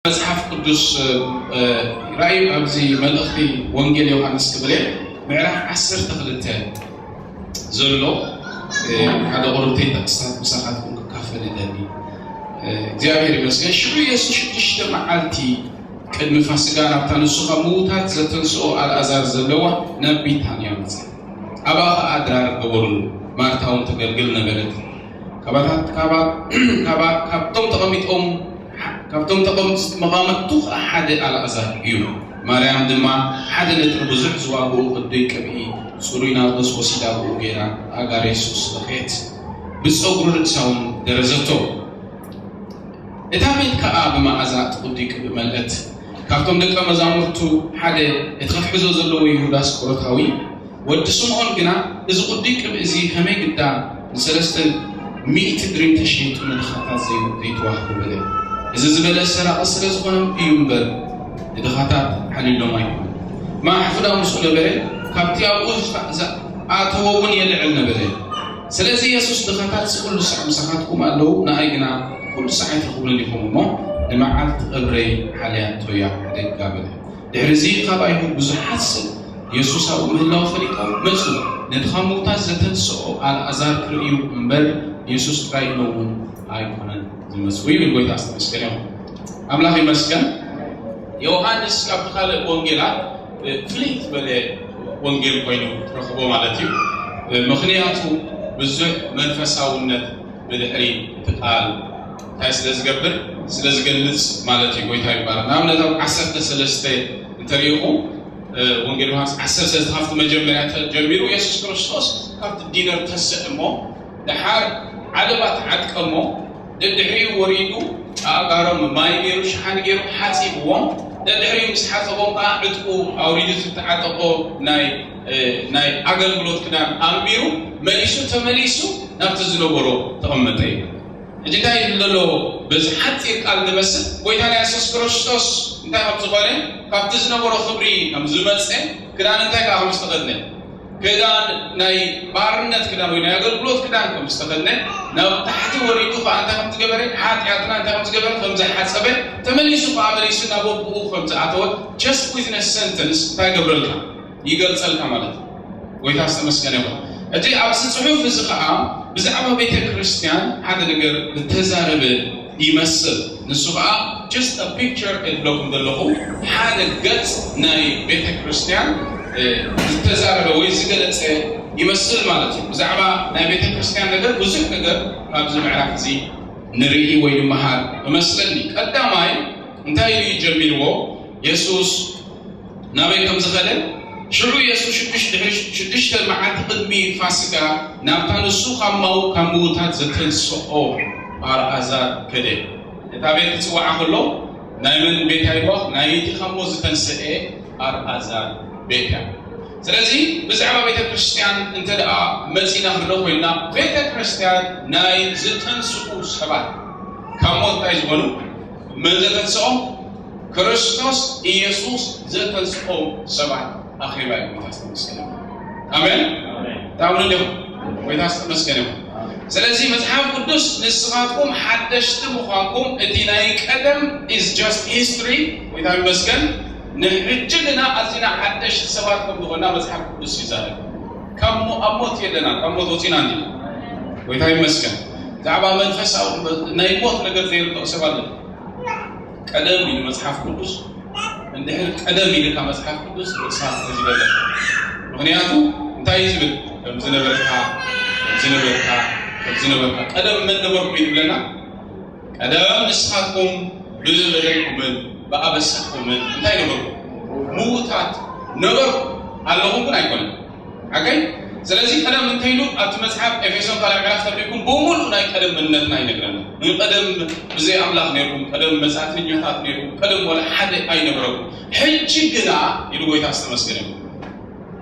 መጽሓፍ ቅዱስ ራእዩ ኣብዚ መልእኽቲ ወንጌል ዮሃንስ ክብል ምዕራፍ ዓሰርተ ክልተ ዘሎ ሓደ ቁርብተይ ጥቕስታት ምሳኻትኩም ክካፈል እደሊ። እግዚኣብሔር ይመስገን። ሽዑ ኢየሱስ ሽዱሽተ መዓልቲ ቅድሚ ፋሲጋ ናብታ ንሱ ካብ ምዉታት ዘተንስኦ ኣልኣዛር ዘለዋ ናብ ቢታንያ መጸ። ኣብኣ ኸኣ ድራር ገበሩሉ። ማርታ እውን ተገልግል ነበረት። ካባታት- ካባ- ካባ- ካብቶም ተቐሚጦም ካብቶም ተቐምጥ መቓመጥቱ ኸኣ ሓደ ኣልኣዛር እዩ። ማርያም ድማ ሓደ ነጥሪ ብዙሕ ዝዋግኡ ቅዱይ ቅብኢ ጽሩይ ናርዶስ ወሲዳ ብኡ ገይራ ኣጋር የሱስ ለኸየት። ብጸጉሩ ርእሳ እውን ደረዘቶ። እታ ቤት ከኣ ብመኣዛ እቲ ቅዱይ ቅብኢ መልአት። ካብቶም ደቀ መዛሙርቱ ሓደ እቲ ክትሕዞ ዘለዎ ይሁዳ ኣስቆሮታዊ ወዲ ስምዖን ግና፣ እዚ ቅዱይ ቅብኢ እዚ ከመይ ግዳ ንሰለስተ ሚእቲ ድሪም ተሸይጡ ንድኻታት ዘይ- ዘይተዋህቦ በለ። እዚ ዝበለ ሰራቒ ስለ ዝኾነ እዩ እምበር፣ ንድኻታት ሓልዩሎም ኣይኮነን። ማሕፉዳ ምስኡ ነበረ፣ ካብቲ ኣብኡ ዝፈ- ዝኣተወ እውን የልዕል ነበረ። ስለዚ የሱስ ድኻታት ኩሉ ሳዕ ምሳኻትኩም ኣለዉ፣ ንኣይ ግና ኩሉ ሳዕ ኣይትረኽቡንን ኢኹም እሞ፣ ንመዓልቲ ቐብረይ ሓልያቶ እያ፣ ሕደጋ በለ። ድሕሪ እዚ ካብ ኣይሁድ ብዙሓት ሰብ የሱስ ኣብኡ ምህላው ፈሊጦም መጹ። ነቲ ካብ ምዉታት ዘተንስኦ ኣልኣዛር ክርእዩ እምበር፣ የሱስ ጥራይ ኢሎም እውን ኣይኮነን ዝመጹ ይብል። ጎይታ ዝተመስገነ ይኹን። ኣምላኽ ይመስገን። ዮሃንስ ካብቲ ካልእ ወንጌላት ፍልይ ዝበለ ወንጌል ኮይኑ ትረኽቦ ማለት እዩ። ምኽንያቱ ብዙሕ መንፈሳውነት ብድሕሪ እቲ ቃል እንታይ ስለ ዝገብር ስለ ዝገልጽ ማለት እዩ። ጎይታ ይባረክ። ንኣብነት ኣብ ዓሰርተ ሰለስተ እንተሪኢኹ ወንጌል ዮሃንስ ዓሰርተ ሰለስተ ካብቲ መጀመርያ ጀሚሩ የሱስ ክርስቶስ ካብቲ ዲነር ተስእ እሞ ደሓር ዓለባ ተዓጥቀ እሞ ደድሕሪኡ ወሪዱ ኣእጋሮም ማይ ገይሩ ሸሓኒ ገይሩ ሓፂብዎም። ደድሕሪኡ ምስ ሓፀቦም ከዓ ዕጥቁ ኣውሪዱ ዝተዓጠቆ ናይ ናይ ኣገልግሎት ክዳን ኣንቢሩ መሊሱ ተመሊሱ ናብቲ ዝነበሮ ተቐመጠ እዩ። ሕጂ እንታይ ይብል ዘሎ? በዚ ሓፂር ቃል ንመስል ጎይታና የሱስ ክርስቶስ እንታይ ከም ዝኾነ ካብቲ ዝነበሮ ክብሪ ከም ዝመፀ ክዳን እንታይ ከዓ ከም ዝተኸድነ ክዳን ናይ ባርነት ክዳን ወይ ናይ ኣገልግሎት ክዳን ከም ዝተኸድነ ናብ ታሕቲ ወሪዱ ከዓ እንታይ ከም ዝገበረ ሓጢኣትና እንታይ ከም ዝገበረ ከም ዝሓፀበ ተመሊሱ ከዓ መሊሱ ናብ ኣቦኡ ከም ዝኣተወ just within a sentence እንታይ ገብረልካ ይገልጸልካ ማለት እዩ። ጎይታ ዝተመስገነ ይኹን። ሕጂ ኣብዚ ጽሑፍ እዚ ከዓ ብዛዕባ ቤተ ክርስቲያን ሓደ ነገር ዝተዛረበ ይመስል። ንሱ ከዓ just a picture እብለኩም ዘለኹ ሓደ ገጽ ናይ ቤተ ክርስቲያን ዝተዛረበ ወይ ዝገለጸ ይመስል ማለት እዩ። ብዛዕባ ናይ ቤተ ክርስቲያን ነገር ብዙሕ ነገር ኣብዚ ምዕራፍ እዚ ንርኢ ወይ ንምሃር እመስለኒ። ቀዳማይ እንታይ ኢሉ እዩ ጀሚርዎ? የሱስ ናበይ ከም ዝኸደ ሽዑ የሱስ ሽዱሽ- ድሕሪ ሽዱሽተ መዓልቲ ቅድሚ ፋሲጋ ናብታ ንሱ ካብ ማው ካብ ምዉታት ዘተንስኦ ኣልኣዛር ከደ። እታ ቤት ክጽውዓ ከሎ ናይ መን ቤት ኣይዋ ናይቲ ካብ ሞት ዝተንስአ ኣልኣዛር ቤት እያ። ስለዚ ብዛዕባ ቤተ ክርስቲያን እንተ ደኣ መጺና ክንርኢ ኮይና ቤተ ክርስቲያን ናይ ዝተንስኡ ሰባት ካብ ሞት እንታይ ዝኾኑ መን ዘተንስኦም? ክርስቶስ ኢየሱስ ዘተንስኦም ሰባት ኣኼባ እዩ። ጎይታ ዝተመስገነ ይኹን። ኣሜን። ተኣምኑ እንዲኹም? ጎይታ ዝተመስገነ ይኹን። ስለዚ መጽሓፍ ቅዱስ ንስኻትኩም ሓደሽቲ ምዃንኩም እቲ ናይ ቀደም is just history። ጎይታ ይመስገን። ንሕጂ ግና ኣዚና ሓደሽቲ ሰባት ከም ዝኾንና መጽሓፍ ቅዱስ ይዛረብ። ካብ ሞ- ኣብ ሞት የለና፣ ካብ ሞት ወጺና እንዲና። ጎይታ ይመስገን። ብዛዕባ መንፈሳዊ ናይ ሞት ነገር ዘይርድኦ ሰብ ኣሎ። ቀደም ኢሉ መጽሓፍ ቅዱስ እንድሕር ቀደም ኢልካ መጽሓፍ ቅዱስ ርእስኻ ክትሕዝ ይደለ። ምኽንያቱ እንታይ እዩ ዝብል? ከም ዝነበርካ ከም ዝነበርካ ከም ዝነበርካ ቀደም መን ነበርኩ እዩ ዝብለና? ቀደም ንስኻትኩም ብበደልኩምን ብኣበሳኹምን እንታይ ነበርኩ? ምዉታት ነበርኩ ኣለኹም ግን ኣይኮነን። ሓቀይ? ስለዚ ቀደም እንተይሉ ኣብቲ መጽሓፍ ኤፌሶን ካልኣይ ምዕራፍ ተሪእኩም ብምሉእ ናይ ቀደም መንነትና ይነግረና። ንቀደም ብዘይ ኣምላኽ ነርኩም፣ ቀደም መጻእተኛታት ነርኩም፣ ቀደም ወላ ሓደ ኣይነበረኩም። ሕጂ ግና ኢሉ ጎይታ ዝተመስገነ ይኹን።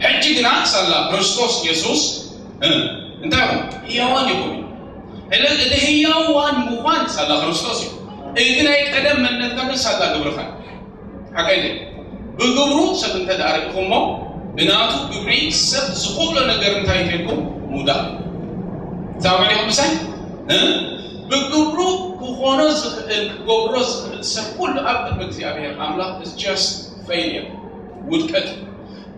ሕጂ ግና ሳላ ክርስቶስ የሱስ እ፣ እንታይ ይኹን? ህያዋን ይኹን። ሕለ እቲ ህያዋን ምዃን ሳላ ክርስቶስ እዩ። እቲ ናይ ቀደም መንነትካ ግን ሳላ ግብርኻ እዩ። ሓቀይ ድዩ? ብግብሩ ሰብ እንተ ደኣ ርኢኹሞ ብናቱ ግብሪ ሰብ ዝኽእሎ ነገር እንታይ እንተልኩም ምውዳቕ እዩ። ትሰማዕኒ ኢኹም ምሳይ? እ? ብግብሩ ክኾኖ ዝኽእል ክገብሮ ዝኽእል ሰብ ኩሉ ኣብ ቅድሚ እግዚኣብሔር ኣምላኽ is just failure፣ ውድቀት እዩ።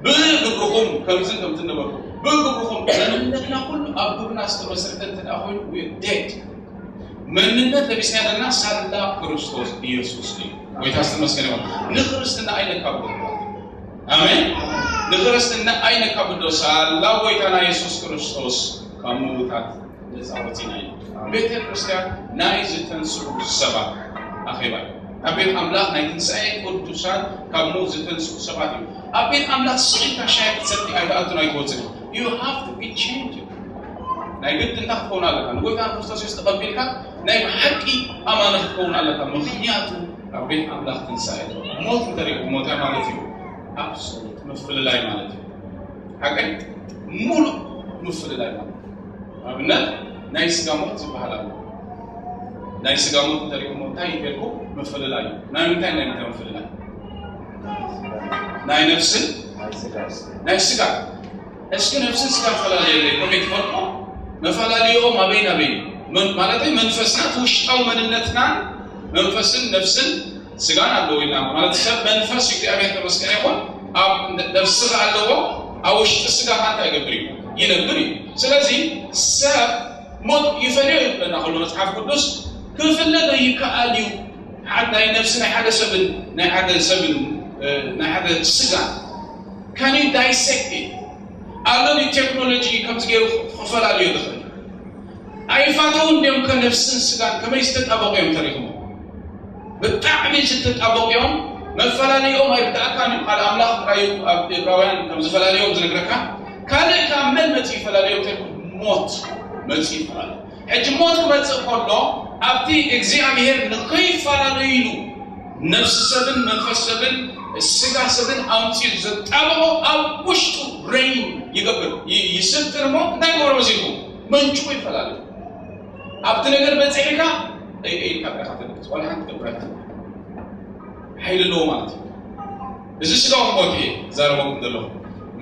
ብግብርኹም ከምዝን ከምዝን ነበርኩም፣ ብግብርኹም መንነትና ኩሉ ኣብ ግብርና ዝተመስረተ እንተ ደኣ ኮይኑ we are dead። መንነት ለቢስና ዘለና ሳላ ክርስቶስ ኢየሱስ እዩ። ጎይታ ዝተመስገነ ይሁን። ንክርስትና ኣይነካብዶ። ኣሜን። ንክርስትና ኣይነካብዶ። ሳላ ጎይታና ኢየሱስ ክርስቶስ ካብ ምውታት ነፃ ወፂና ኢና። ቤተ ክርስቲያን ናይ ዝተንስኡ ሰባት ኣኼባ እዩ። ኣብ ቤት ኣምላኽ ናይ ትንሳኤ ቅዱሳን ካብ ሞት ዝተንስኡ ሰባት እዩ። ኣብ ቤት ኣምላኽ ስቕ ኢልካ ሻሂ ክትሰቲ ኣይትኣቱን ኣይትወፅን እዩ። You have to be changed። ናይ ግድ እንታይ ክትኸውን ኣለካ? ንጎይታ ክርስቶስ የሱስ ተቐቢልካ ናይ ብሓቂ ኣማኒ ክትኸውን ኣለካ። ምኽንያቱ ኣብ ቤት ኣምላኽ ትንሳኤ ኣሎ። ሞት እንተሪእኩም ሞት እንታይ ማለት እዩ? ኣብሶሉት ምፍልላይ ማለት እዩ። ሓቀይ ሙሉእ ምፍልላይ ማለት እዩ። ኣብነት ናይ ስጋ ሞት ዝበሃል ኣሎ። ናይ ስጋ ሞት እንተሪእኩም እንታይ ይገርኩ? ምፍልላይ እዩ። ናይ ምንታይ ናይ ምንታይ ምፍልላይ? ናይ ነፍስን ናይ ስጋ። እስኪ ነፍስን ስጋ ፈላለየለይ ከመይ ትፈልጦ? መፈላለይኦም ኣበይ ናበይ? መን-፣ ማለተይ መንፈስና እቲ ውሽጣዊ መንነትናን መንፈስን ነፍስን ስጋን ኣለዎ ኢልና ማለት ሰብ መንፈስ እግዚኣብሔር ተመስገነ ይኹን ኣብ ነፍሲ ከ ኣለዎ፣ ኣብ ውሽጢ ስጋ ከ እንታይ ይገብር እዩ? ይነብር እዩ። ስለዚ ሰብ ሞት ይፈልዮ ይብለና ከሎ መጽሓፍ ቅዱስ ክፍለ ዶ ይከኣል እዩ? ሓደ ናይ ነፍሲ ናይ ሓደ ሰብን ናይ ሓደ ሰብን እ፣ ናይ ሓደ ስጋ can you dissect it? ኣሎ ድዩ ቴክኖሎጂ ከምዚ ገይሩ ክፈላለዮ ዝኽእል? ኣይፋተውን ድዮም ከ ነፍስን ስጋን ከመይ ዝተጣበቑ እዮም ተሪኽሞ? ብጣዕሚ ዝተጣበቑ እዮም። መፈላለይኦም ኣይርዳእካን እዩ። ቃል ኣምላኽ ጥራይ እዩ ኣብ ዕብራውያን ከም ዝፈላለዮም ዝነግረካ። ካልእ ካብ መን መፂኡ ይፈላለዮም ተልኩ? ሞት መፂኡ ይፈላለ። ሕጂ ሞት ክመፅእ ከሎ ኣብቲ እግዚኣብሔር ንኸይፈላለዩ ኢሉ ነፍሲ ሰብን መንፈስ ሰብን ስጋ ሰብን ኣምፂኡ ዘጣበቆ ኣብ ውሽጡ ሬይን ይገብር፣ ይ-፣ ይስልጥን እሞ እንታይ ይገብሮ መሲልኩም? መንጭቁ ይፈላለ። ኣብቲ ነገር በፂሕካ ኢልካ ኢልካ ኢኻ ተልብት ዋላ ሓንቲ ገብራት ሓይሊ ኣለዎ ማለት እዩ። እዚ ስጋዊ ሞት እየ ዛረበኩም ዘለኹ።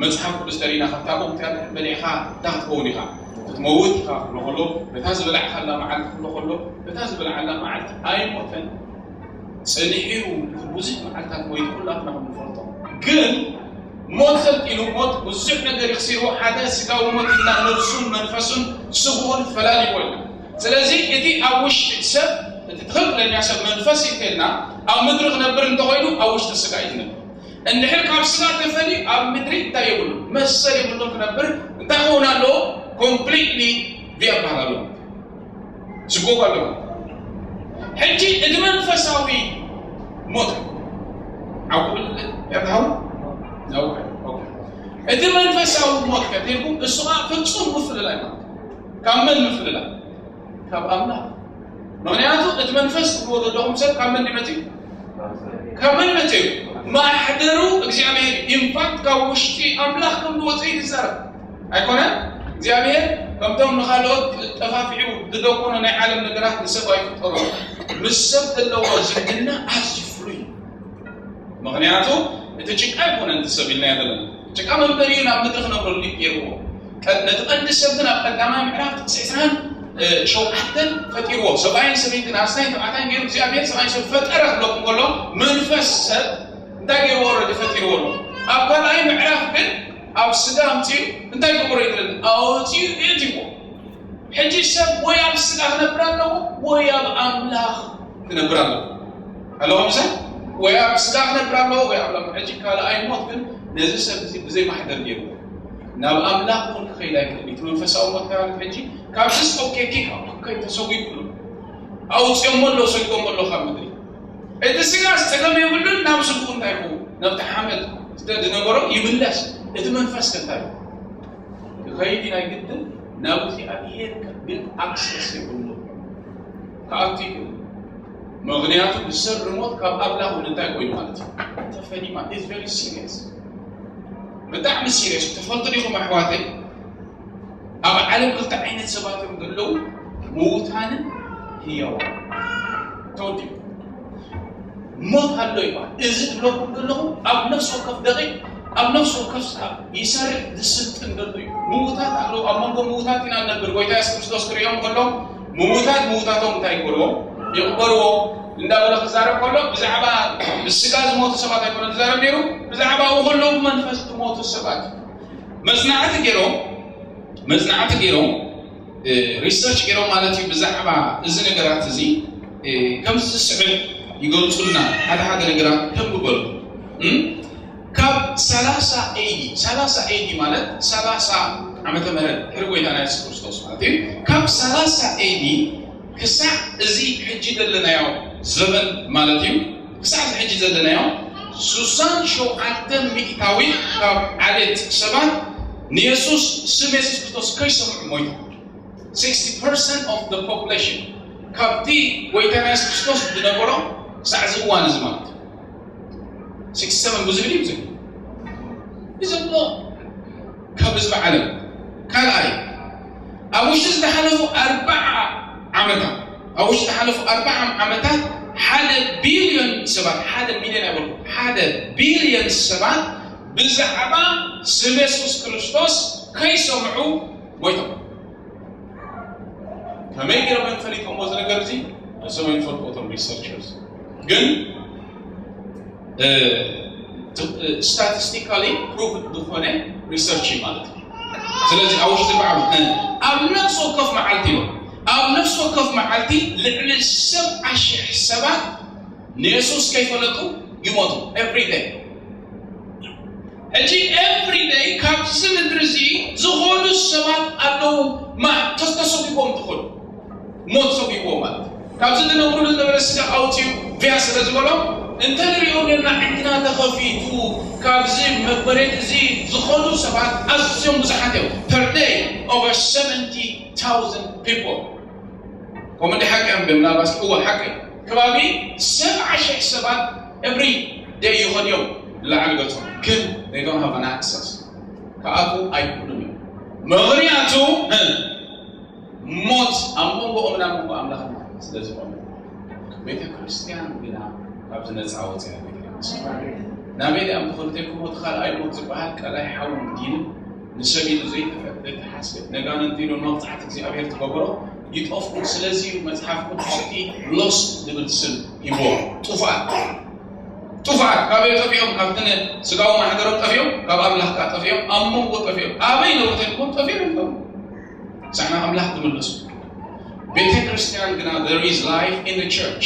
መጽሓፍ ቅዱስ ተሪእና ካብታ ሞት እያ በሊዕኻ እንታይ ክትኸውን ኢኻ? ክትመውት ኢኻ ክብሎ ከሎ፣ በታ ዝበላዕካላ መዓልቲ ክብሎ ከሎ፣ በታ ዝበላዓላ መዓልቲ ኣይሞተን። ጸኒሑ ብዙሕ መዓልታት ሞይቱ ኩላትና ከም ንፈልጦ። ግን ሞት ሰልጢኑ፣ ሞት ብዙሕ ነገር ይኽሲርዎ። ሓደ ስጋዊ ሞት ኢልና ነብሱን መንፈሱን ስግኡን ፈላሊዎ ኢልና። ስለዚ እቲ ኣብ ውሽጢ ሰብ፣ እቲ ትኽክለኛ ሰብ መንፈስ እዩ እንተልና፣ ኣብ ምድሪ ክነብር እንተኾይኑ ኣብ ውሽጢ ስጋ እዩ ዝነብር። እንድሕር ካብ ስጋ ተፈልዩ ኣብ ምድሪ እንታይ የብሉ? መሰል የብሉን ክነብር። እንታይ ክኸውን ኣለዎ? ኮምፕሊትሊ ቪያ በሃል ኣለዎ። ዝጎብ ኣለዎ። ሕጂ እቲ መንፈሳዊ ሞት ዓቁብል ያታው ነው። ኦኬ። እቲ መንፈሳዊ ሞት ከቴልኩም እሱ ኸዓ ፍጹም ምፍልላይ ማለት እዩ። ካብ መን ምፍልላይ? ካብ ኣምላኽ። ምኽንያቱ እቲ መንፈስ ትብልዎ ዘለኹም ሰብ ካብ መን ድዩ መጺኡ? ካብ መን መጺኡ? ማሕደሩ እግዚኣብሔር። ኢንፋክት ካብ ውሽጢ ኣምላኽ ከም ዝወጸ እዩ ዝዛረብ። ኣይኮነን? እግዚኣብሔር ከምቶም ንኻልኦት ጠፋፊዑ ዝደቆኖ ናይ ዓለም ነገራት ንሰብ ኣይፍጠሮ። ምስ ሰብ ዘለዎ ዝምድና ኣዝዩ ፍሉይ እዩ። ምኽንያቱ እቲ ጭቃ ኣይኮነን እቲ ሰብ ኢልና ዘለና። ጭቃ መንበሪ እዩ፣ ናብ ምድሪ ክነብረሉ እዩ ገይርዎ። ቀ-፣ ነቲ ቀንዲ ሰብ ግን ኣብ ቀዳማይ ምዕራፍ ጥቅሲ ዕስራን ሸውዓተን ፈጢርዎ። ሰብኣይን ሰበይትን፣ ኣስናይን ተባዕታይን ገይሩ እግዚኣብሔር ሰብኣይን ሰብ ፈጠረ ክብለኩም ከሎ፣ መንፈስ ሰብ እንታይ ገይርዎ? ኦረዲ ፈጢርዎ ኣሎ። ኣብ ካልኣይ ምዕራፍ ግን ኣብ ስጋ ኣምፅኡ እንታይ ገበሮ ይብለና? ኣወፅኡ የእትዎ። ሕጂ ሰብ ወይ ኣብ ስጋ ክነብር ኣለዎ ወይ ኣብ ኣምላኽ ክነብር ኣለዎ። ኣለዎ ምሰ ወይ ኣብ ስጋ ክነብር ኣለዎ ወይ ኣብ ኣምላኽ። ሕጂ ካልኣይ ሞት ግን ነዚ ሰብ እዚ ብዘይ ማሕደር ገይርዎ ናብ ኣምላኽ እውን ክኸይድ ኣይክእል። እቲ መንፈሳዊ ሞት ተባሂሉ ሕጂ ካብዚ ኦኬ ኪክ ኣውት ከይተሰዊኡ ኣሎ። ኣውፅኦሞ ኣሎ፣ ሰዲዶሞ ኣሎ ካብ ምድሪ። እቲ ስጋ ጸገም የብሉን። ናብ ስግኡ እንታይ ይኸውን? ናብቲ ሓመድ ዝነበሮ ይምለስ። እቲ መንፈስ ከ እንታይ ይኸውን? ክኸይድ ናይ ግድን ናብ እግዚኣብሔር ግን ኣክሰስ የብሉ። ክኣቱ ይግብሩ። ምኽንያቱ ብሰሪ ሞት ካብ ኣምላኽ እውን እንታይ ኮይኑ ማለት እዩ? ተፈሊማ። It's very serious። ብጣዕሚ ሲሪየስ። ትፈልጡ ዲኹም ኣሕዋተይ? ኣብ ዓለም ክልተ ዓይነት ሰባት እዮም ዘለዉ፣ ምዉታንን ህያዋን። ተወዲኡ። ሞት ኣሎ ይበሃል። እዚ ትብለኩም ዘለኹ ኣብ ነፍሲ ወከፍ ደቂቅ፣ ኣብ ነፍሲ ወከፍ ሰዓት ይሰርሕ ዝስልጥን ዘሎ እዩ። ምዉታት ኣለዉ። ኣብ መንጎ ምዉታት ኢና ንነብር። ጎይታ የሱስ ክርስቶስ ክርእዮም ከሎ ምዉታት ምዉታቶም እንታይ ይገብርዎም? ይቕበርዎ እንዳበለ ክዛረብ ከሎ ብዛዕባ ብስጋ ዝሞቱ ሰባት ኣይኮነ ዝዛረብ ነይሩ፣ ብዛዕባ ኣብኡ ከለዉ ብመንፈስ ዝሞቱ ሰባት መጽናዕቲ ገይሮም መጽናዕቲ ገይሮም ሪሰርች ገይሮም ማለት እዩ። ብዛዕባ እዚ ነገራት እዚ ከምዚ ዝስዕብ ይገልጹልና። ሓደ ሓደ ነገራት ተንብበሉ። ካብ ሰላሳ ኤዲ፣ ሰላሳ ኤዲ ማለት ሰላሳ ዓመተ ምህረት ድሕሪ ጎይታና የሱስ ክርስቶስ ማለት እዩ። ካብ ሰላሳ ኤዲ ክሳዕ እዚ ሕጂ ዘለናዮ ዘበን ማለት እዩ፣ ክሳዕ እዚ ሕጂ ዘለናዮ ሱሳን ሸውዓተ ሚእታዊት ካብ ዓሌት ሰባት ንየሱስ፣ ስም የሱስ ክርስቶስ ከይሰምዑ ሞይቶም። Sixty percent of the population ካብቲ ጎይታና የሱስ ክርስቶስ ዝነበሮ ክሳዕ እዚ እዋን እዚ ማለት እዩ። Sixty seven ብዙሕ ድዩ? ብዙሕ እዩ ዘሎ ካብ ህዝቢ ዓለም። ካልኣይ ኣብ ውሽጢ ዝተሓለፉ ኣርባዓ ዓመታት፣ ኣብ ውሽጢ ዝተሓለፉ ኣርባዓ ዓመታት ሓደ ቢልዮን ሰባት፣ ሓደ ሚልዮን ኣይበልኩ፣ ሓደ ቢልዮን ሰባት ብዛዕባ ስም የሱስ ክርስቶስ ከይሰምዑ ሞይቶም። ከመይ ገይሮም እዮም ፈሊጦምዎ እዚ ነገር እዚ? ንሶም እዮም ዝፈልጥዎ እቶም ሪሰርቸርስ። ግን ስታቲስቲካሊ ፕሩቭ ዝኾነ ሪሰርች እዩ ማለት እዩ። ስለዚ ኣብ ውሽጢ በዓል ኣብ ነፍሲ ወከፍ መዓልቲ እዮም፣ ኣብ ነፍሲ ወከፍ መዓልቲ ልዕሊ ሰብዓ ሽሕ ሰባት ንየሱስ ከይፈለጡ ይሞቱ። ኤቭሪ ዴይ ሕጂ ኤቭሪ ዴይ ካብዚ ምድሪ እዚ ዝኾኑ ሰባት ኣለዉ። ማ ተስተሰቢቦም ትኾኑ ሞት ሰቢብዎ ማለት እዩ። ካብዚ ዝነብሩሉ ዝነበረ ስጋ ኣውፅኡ ቪያ ስለ ዝበሎም እንተ ንሪኦ ኔርና ዕድና ተኸፊቱ ካብዚ መበሬት እዚ ዝኾኑ ሰባት ኣዝዮም ብዙሓት እዮም። Per day over seventy thousand people። ከምኡ እንዲ ሓቂ እዮም ምናልባት እወ ሓቂ ከባቢ ሰብዓ ሽሕ ሰባት every day ይኾኑ እዮም ንላዕሊ ገጾም ግን they don't have an access ክኣትዉ ኣይክእሉን እዮም። ምኽንያቱ ሞት ኣብ መንጎኦምን ኣብ መንጎ ኣምላኽን ስለ ዝኾነ። ቤተ ክርስቲያን ግና ካብዚ ነፃ ወፂኣ። ናበይ ድኣ ምኽንተይ ክሞት ካልኣይ ሞት ዝበሃል ቀላይ ሓዊ እንዲሉ ንሰብ ኢሉ ዘይተፈ- ዘይተሓስበ ነጋንንቲ ኢሉ መቕፃዕቲ እግዚኣብሔር ትገብሮ ይጠፍኡ። ስለዚ እዩ መፅሓፍ ቅዱስ እቲ ሎስት ዝብል ስም ሂቦ። ጥፉኣት ጥፉኣት ካበይ ጠፊኦም? ካብቲ ስጋዊ ማሕደሮም ጠፊኦም፣ ካብ ኣምላኽ ከዓ ጠፊኦም፣ ኣብ መንጎ ጠፊኦም። ኣበይ ነብርተልኩም ጠፊኦም እዮም። ሳዕና ኣምላኽ ትምለሱ። ቤተ ክርስቲያን ግና there is life in the church።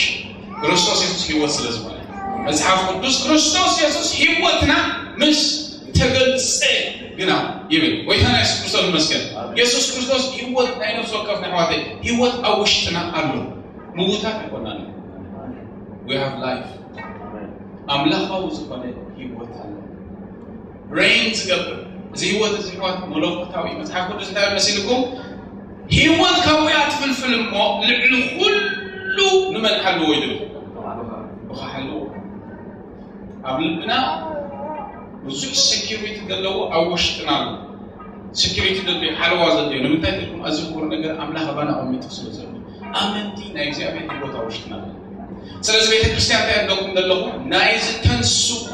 ክርስቶስ የሱስ ህይወት ስለ ዝኾነ መጽሓፍ ቅዱስ ክርስቶስ የሱስ ህይወትና ምስ ተገልጸ ግና ይብል። ጎይታና የሱስ ክርስቶስ ይመስገን። የሱስ ክርስቶስ ህይወት ናይ ነፍሲ ወከፍ ኣሕዋተይ ህይወት ኣብ ውሽጥና ኣሎ። ምዉታት ኣይኮናን። We have life። ኣምላኻዊ ዝኾነ ህይወት ኣሎ። ሬን ዝገብር እዚ ህይወት እዚ ኣሕዋት መለኮታዊ መጽሓፍ ቅዱስ እንታይ መሲልኩም? ህይወት ካብኡ እያ ትፍልፍል እሞ ልዕሊ ኩሉ ንመን ሓልዎ ኢሉ ብኻ ሓልዎ። ኣብ ልብና ብዙሕ ሴኪሪቲ ዘለዎ ኣብ ውሽጥና ኣሎ። ሴኪሪቲ ዘድልዮ ሓለዋ ዘድልዮ ንምንታይ ኢልኩም? ኣዚ ክቡር ነገር ኣምላኽ ኣባና ኣቐሚጡ ስለ ዘሎ ኣመንቲ ናይ እግዚኣብሔር ህይወት ኣብ ውሽጥና ኣሎ። ስለዚ ቤተ ክርስቲያን እንታይ ኣለኩም ዘለኹ? ናይ ዝተንስኡ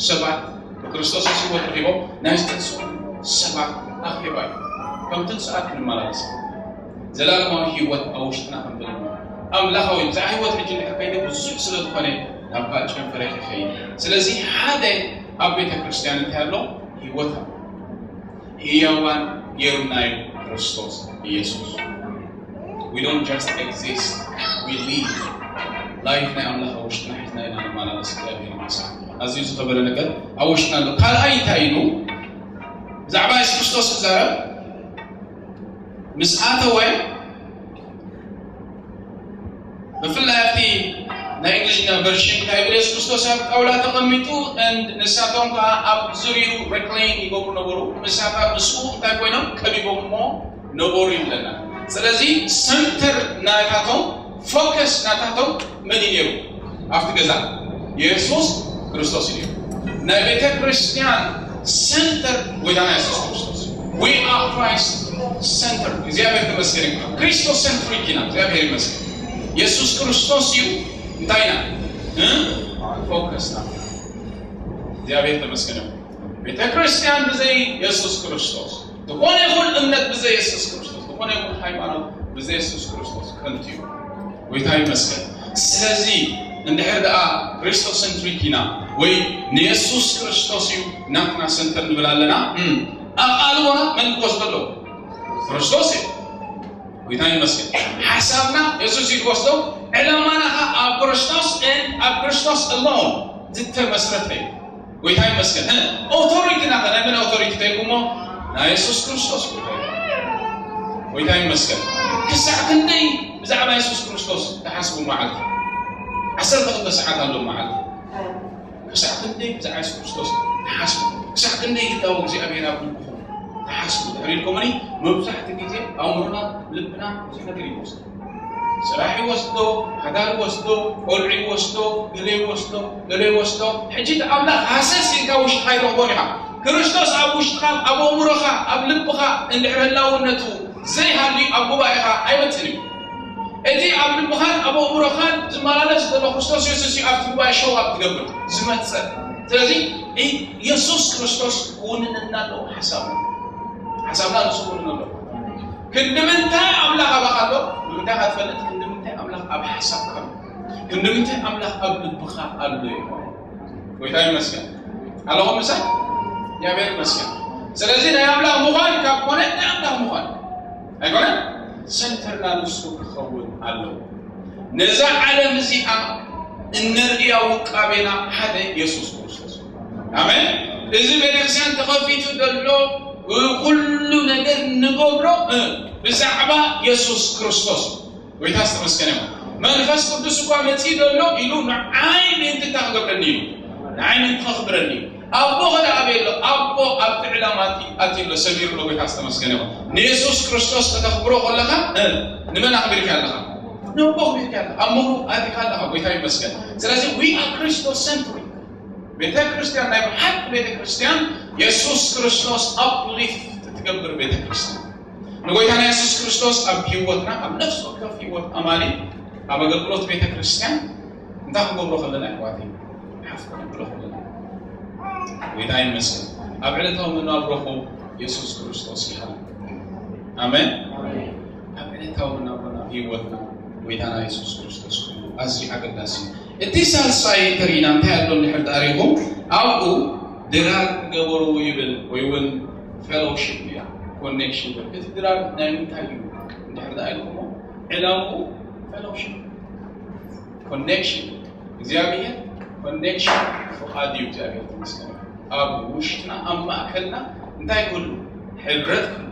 ሰባት ብክርስቶስ የሱስ ህይወት ረኺቦም ናይ ዝተንስኡ ሰባት ኣኼባ እዩ። ከም ትንስኣት ክንመላለስ ዘላለማዊ ህይወት ኣብ ውሽጥና ከም ዘለና ኣምላኻዊ ብዛዕ ህይወት ሕጂ እንድሕር ከይደ ብዙሕ ስለ ዝኾነ ናብ ካልእ ጨንፈረ ክኸይድ። ስለዚ ሓደ ኣብ ቤተ ክርስቲያን እንታይ ኣሎ? ህይወት ኣሎ። ህያዋን ገይሩና እዩ ክርስቶስ ኢየሱስ። We don't just exist, we live. ላይፍ ናይ ኣምላኽ ኣብ ውሽጥና ሒዝና ኢና ንመላለስ። እግዚኣብሔር ይመስገን። ኣዝዩ ዝኸበረ ነገር ኣብ ውሽጥና ኣሎ። ካልኣይ እንታይ ኢሉ ብዛዕባ የሱስ ክርስቶስ ክዛረብ ምስ ኣተወ ብፍላይ ኣብቲ ናይ እንግሊዝኛ ቨርሽን እንታይ ይብል? የሱስ ክርስቶስ ኣብ ጣውላ ተቐሚጡ and ንሳቶም ከዓ ኣብ ዙሪኡ ሬክሌን ይገብሩ ነበሩ። ምሳታ ምስኡ እንታይ ኮይኖም ከቢቦምዎ ነበሩ ይብለና። ስለዚ ሰንተር ናታቶም ፎከስ ናታቶም መን እዩ ነይሩ? ኣብቲ ገዛ የሱስ ክርስቶስ እዩ ነይሩ። ናይ ቤተ ክርስቲያን ሰንተር ጎይታና የሱስ ክርስቶስ። We are Christ centered። እግዚኣብሔር ተመስገን ይበሃል። ክሪስቶስ ሰንትሪክ ኢና። እግዚኣብሔር ይመስገን። የሱስ ክርስቶስ እዩ እንታይና ፎከስና። እግዚኣብሔር ተመስገን ይበሃል። ቤተ ክርስቲያን ብዘይ የሱስ ክርስቶስ፣ ዝኾነ ይኹን እምነት ብዘይ የሱስ ክርስቶስ፣ ዝኾነ ይኹን ሃይማኖት ብዘይ የሱስ ክርስቶስ ከንቱ እዩ። ጎይታ ይመስገን። ስለዚ እንድሕር ደኣ ክሪስቶሰንትሪክ ኢና ወይ ንየሱስ ክርስቶስ እዩ ናትና ሰንተር ንብል ኣለና፣ ኣቓልቦና መን ክወስዶ ኣለዎ? ክርስቶስ እዩ። ጎይታ ይመስገን። ሓሳብና የሱስ እዩ ክወስዶ። ዕላማና ኸኣ ኣብ ክርስቶስ፣ ኣብ ክርስቶስ ኣለዎ ዝተመስረተ እዩ። ጎይታ ይመስገን። ኦቶሪቲና ኸ ናይ መን ኦቶሪቲ ተይኩሞ? ናይ የሱስ ክርስቶስ። ጎይታ ይመስገን። ክሳዕ ክንደይ ብዛዕባ የሱስ ክርስቶስ ትሓስቡ መዓልቲ? ዓሰርተ ክልተ ሰዓት ኣሎ መዓልቲ። ክሳዕ ክንደይ ብዛዕባ የሱስ ክርስቶስ ትሓስቡ? ክሳዕ ክንደይ ህላወ እግዚኣብሔር ኣብ ልብኹም ትሓስቡ? ድሕሪ ኢልኩምኒ መብዛሕትኡ ግዜ ኣእምሮና፣ ልብና ብዙሕ ነገር ይወስድ። ስራሕ ይወስዶ፣ ሓዳር ይወስዶ፣ ቆልዑ ይወስዶ፣ ገለ ይወስዶ፣ ገለ ይወስዶ። ሕጂ እቲ ኣምላኽ ሃሰስ ኢልካ ውሽጥኻ ይረኽቦን ኢኻ። ክርስቶስ ኣብ ውሽጥኻ፣ ኣብ ኣእምሮኻ፣ ኣብ ልብኻ እንድሕር ህላውነቱ ዘይሃልዩ ኣብ ጉባኤኻ ኣይመጽእን እዩ። እቲ ኣብ ልብኻን ኣብ ኣእምሮኻን ዝመላለስ ዘሎ ክርስቶስ የሱስ እዩ ኣብቲ ጉባኤ ሸው ኣብ ትገብር ዝመጽእ። ስለዚ እ-፣ የሱስ ክርስቶስ ክውንንና ኣለዎ ሓሳብና። ሓሳብና ንሱ ክውንን ኣለዎ። ክንዲ ምንታይ ኣምላኽ ኣባኻ ኣሎ? ንምንታይ ኢኻ ትፈልጥ? ክንዲ ምንታይ ኣምላኽ ኣብ ሓሳብካ ኣሎ? ክንዲ ምንታይ ኣምላኽ ኣብ ልብኻ ኣሎ እዩ። ጎይታ ይመስገን። ኣለኹም ምሳይ? እግዚኣብሔር ይመስገን። ስለዚ ናይ ኣምላኽ ምዃን ካብ ኮነ ናይ ኣምላኽ ምዃን ኣይኮነን። ሰንተርና ንሱ ክኸውን ኣለዎ። ነዛ ዓለም እዚኣ እነርእያ ውቃቤና ሓደ የሱስ ክርስቶስ። ኣሜን። እዚ ቤተክርስትያን ተኸፊቱ ዘሎ ኩሉ ነገር ንገብሮ፣ እ፣ ብዛዕባ የሱስ ክርስቶስ። ጎይታ ዝተመስገነ ይኹን። መንፈስ ቅዱስ እኳ መጺኡ ዘሎ ኢሉ ንዓይ ምእንቲ እንታይ ክገብረኒ እዩ? ንዓይ ምእንቲ ከኽብረኒ እዩ። ኣቦ ኸ ደኣ ኣበይ ኣሎ? ኣቦ ኣብቲ ዕላማ ኣትዩ ኣሎ፣ ሰሚሩ ኣሎ። ጎይታ ዝተመስገነ ይኹን። ንየሱስ ክርስቶስ ከተኽብሮ ከለኻ፣ እ፣ ንመን ኣኽቢርካ ኣለኻ? ንኣቦ ኣኽቢርካ ኣለኻ። ኣብ መንጎ ኣቲኻ ኣለኻ። ጎይታ ይመስገን። ስለዚ we are Christocentric። ቤተ ክርስቲያን፣ ናይ ብሓቂ ቤተ ክርስቲያን የሱስ ክርስቶስ ኣፕሊፍት ትገብር ቤተ ክርስቲያን። ንጎይታና የሱስ ክርስቶስ ኣብ ህይወትና፣ ኣብ ነፍሲ ወከፍ ህይወት ኣማኒ፣ ኣብ ኣገልግሎት ቤተ ክርስቲያን እንታይ ክንገብሮ ከለና፣ ኣሕዋተይ? ሓፍ ክንብሎ ከለና። ጎይታ ይመስገን። ኣብ ዕለታዊ መነባብሮኹም የሱስ ክርስቶስ ይሃሉ። ኣሜን። ኣብ ዕለታዊ መነባብሮና፣ ህይወትና፣ ጎይታና የሱስ ክርስቶስ ክህሉ ኣዝዩ ኣገዳሲ እዩ። እቲ ሳልሳይ ተሪኢና እንታይ ኣሎ እንድሕር ተኣሪኹም፣ ኣብኡ ድራር ግበሩ ይብል፣ ወይ እውን ፌሎሺፕ እያ፣ ኮኔክሽን ይብል። እቲ ድራር ናይ ምንታይ እዩ እንድሕር ተኣሪኹሞ፣ ዕላምኡ ፌሎሺፕ፣ ኮኔክሽን። እግዚኣብሔር ኮኔክሽን ፍቓድ እዩ። እግዚኣብሔር ተመስገን። ኣብ ውሽጥና፣ ኣብ ማእከልና እንታይ ክህሉ? ሕብረት ክህሉ።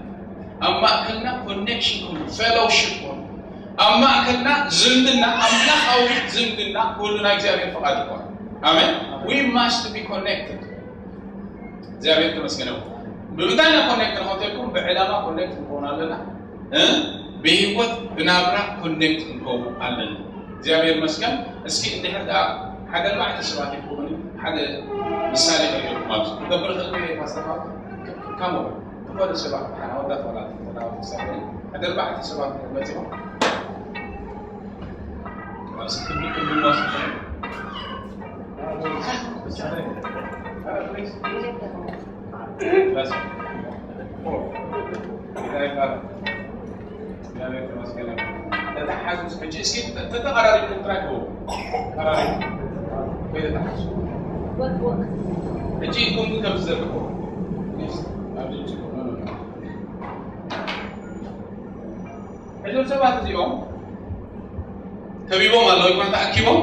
ኣብ ማእከልና ኮኔክሽን ክህሉ፣ ፌሎሺፕ ክህሉ። ኣብ ማእከልና ዝምድና፣ ኣምላኻዊ ዝምድና ክህሉ ናይ እግዚኣብሔር ፍቓድ ይኾን። ኣሜን። We must be connected። እግዚኣብሔር ተመስገን ይኹን። ብምንታይ ኢና ኮኔክት ንኾን ተልኩም? ብዕላማ ኮኔክት ንኾን ኣለና። እ? ብህይወት ብናብራ ኮኔክት ክንከውን ኣለና። እግዚኣብሔር ይመስገን። እስኪ እንድሕር ደኣ ሓደ ኣርባዕተ ሰባት ኢልኩምኒ፣ ሓደ ምሳሌ ከሪእኩም ኣብዚ ክገብር ክእል ፓስተር፣ ካሞ ዝኾነ ሰባት ሓወዳት ዋላ ተናወት ምሳሌ ሓደ ኣርባዕተ ሰባት መጺኦም ኣብዚ ክብል ክብል ማስ ተተሓዙ። ሕጂ እስኪ ተተቐራሪብኩም ጥራይ ግበሩ። ተቐራሪብኩም ወይ ተተሓዙ። ሕጂ ኢድኩም ግን ከምዚ ዘርግሑ። ኣብዚ ጽቡቕ ነው። እዞም ሰባት እዚኦም ከቢቦም ኣለዉ፣ ይኮን ተኣኪቦም።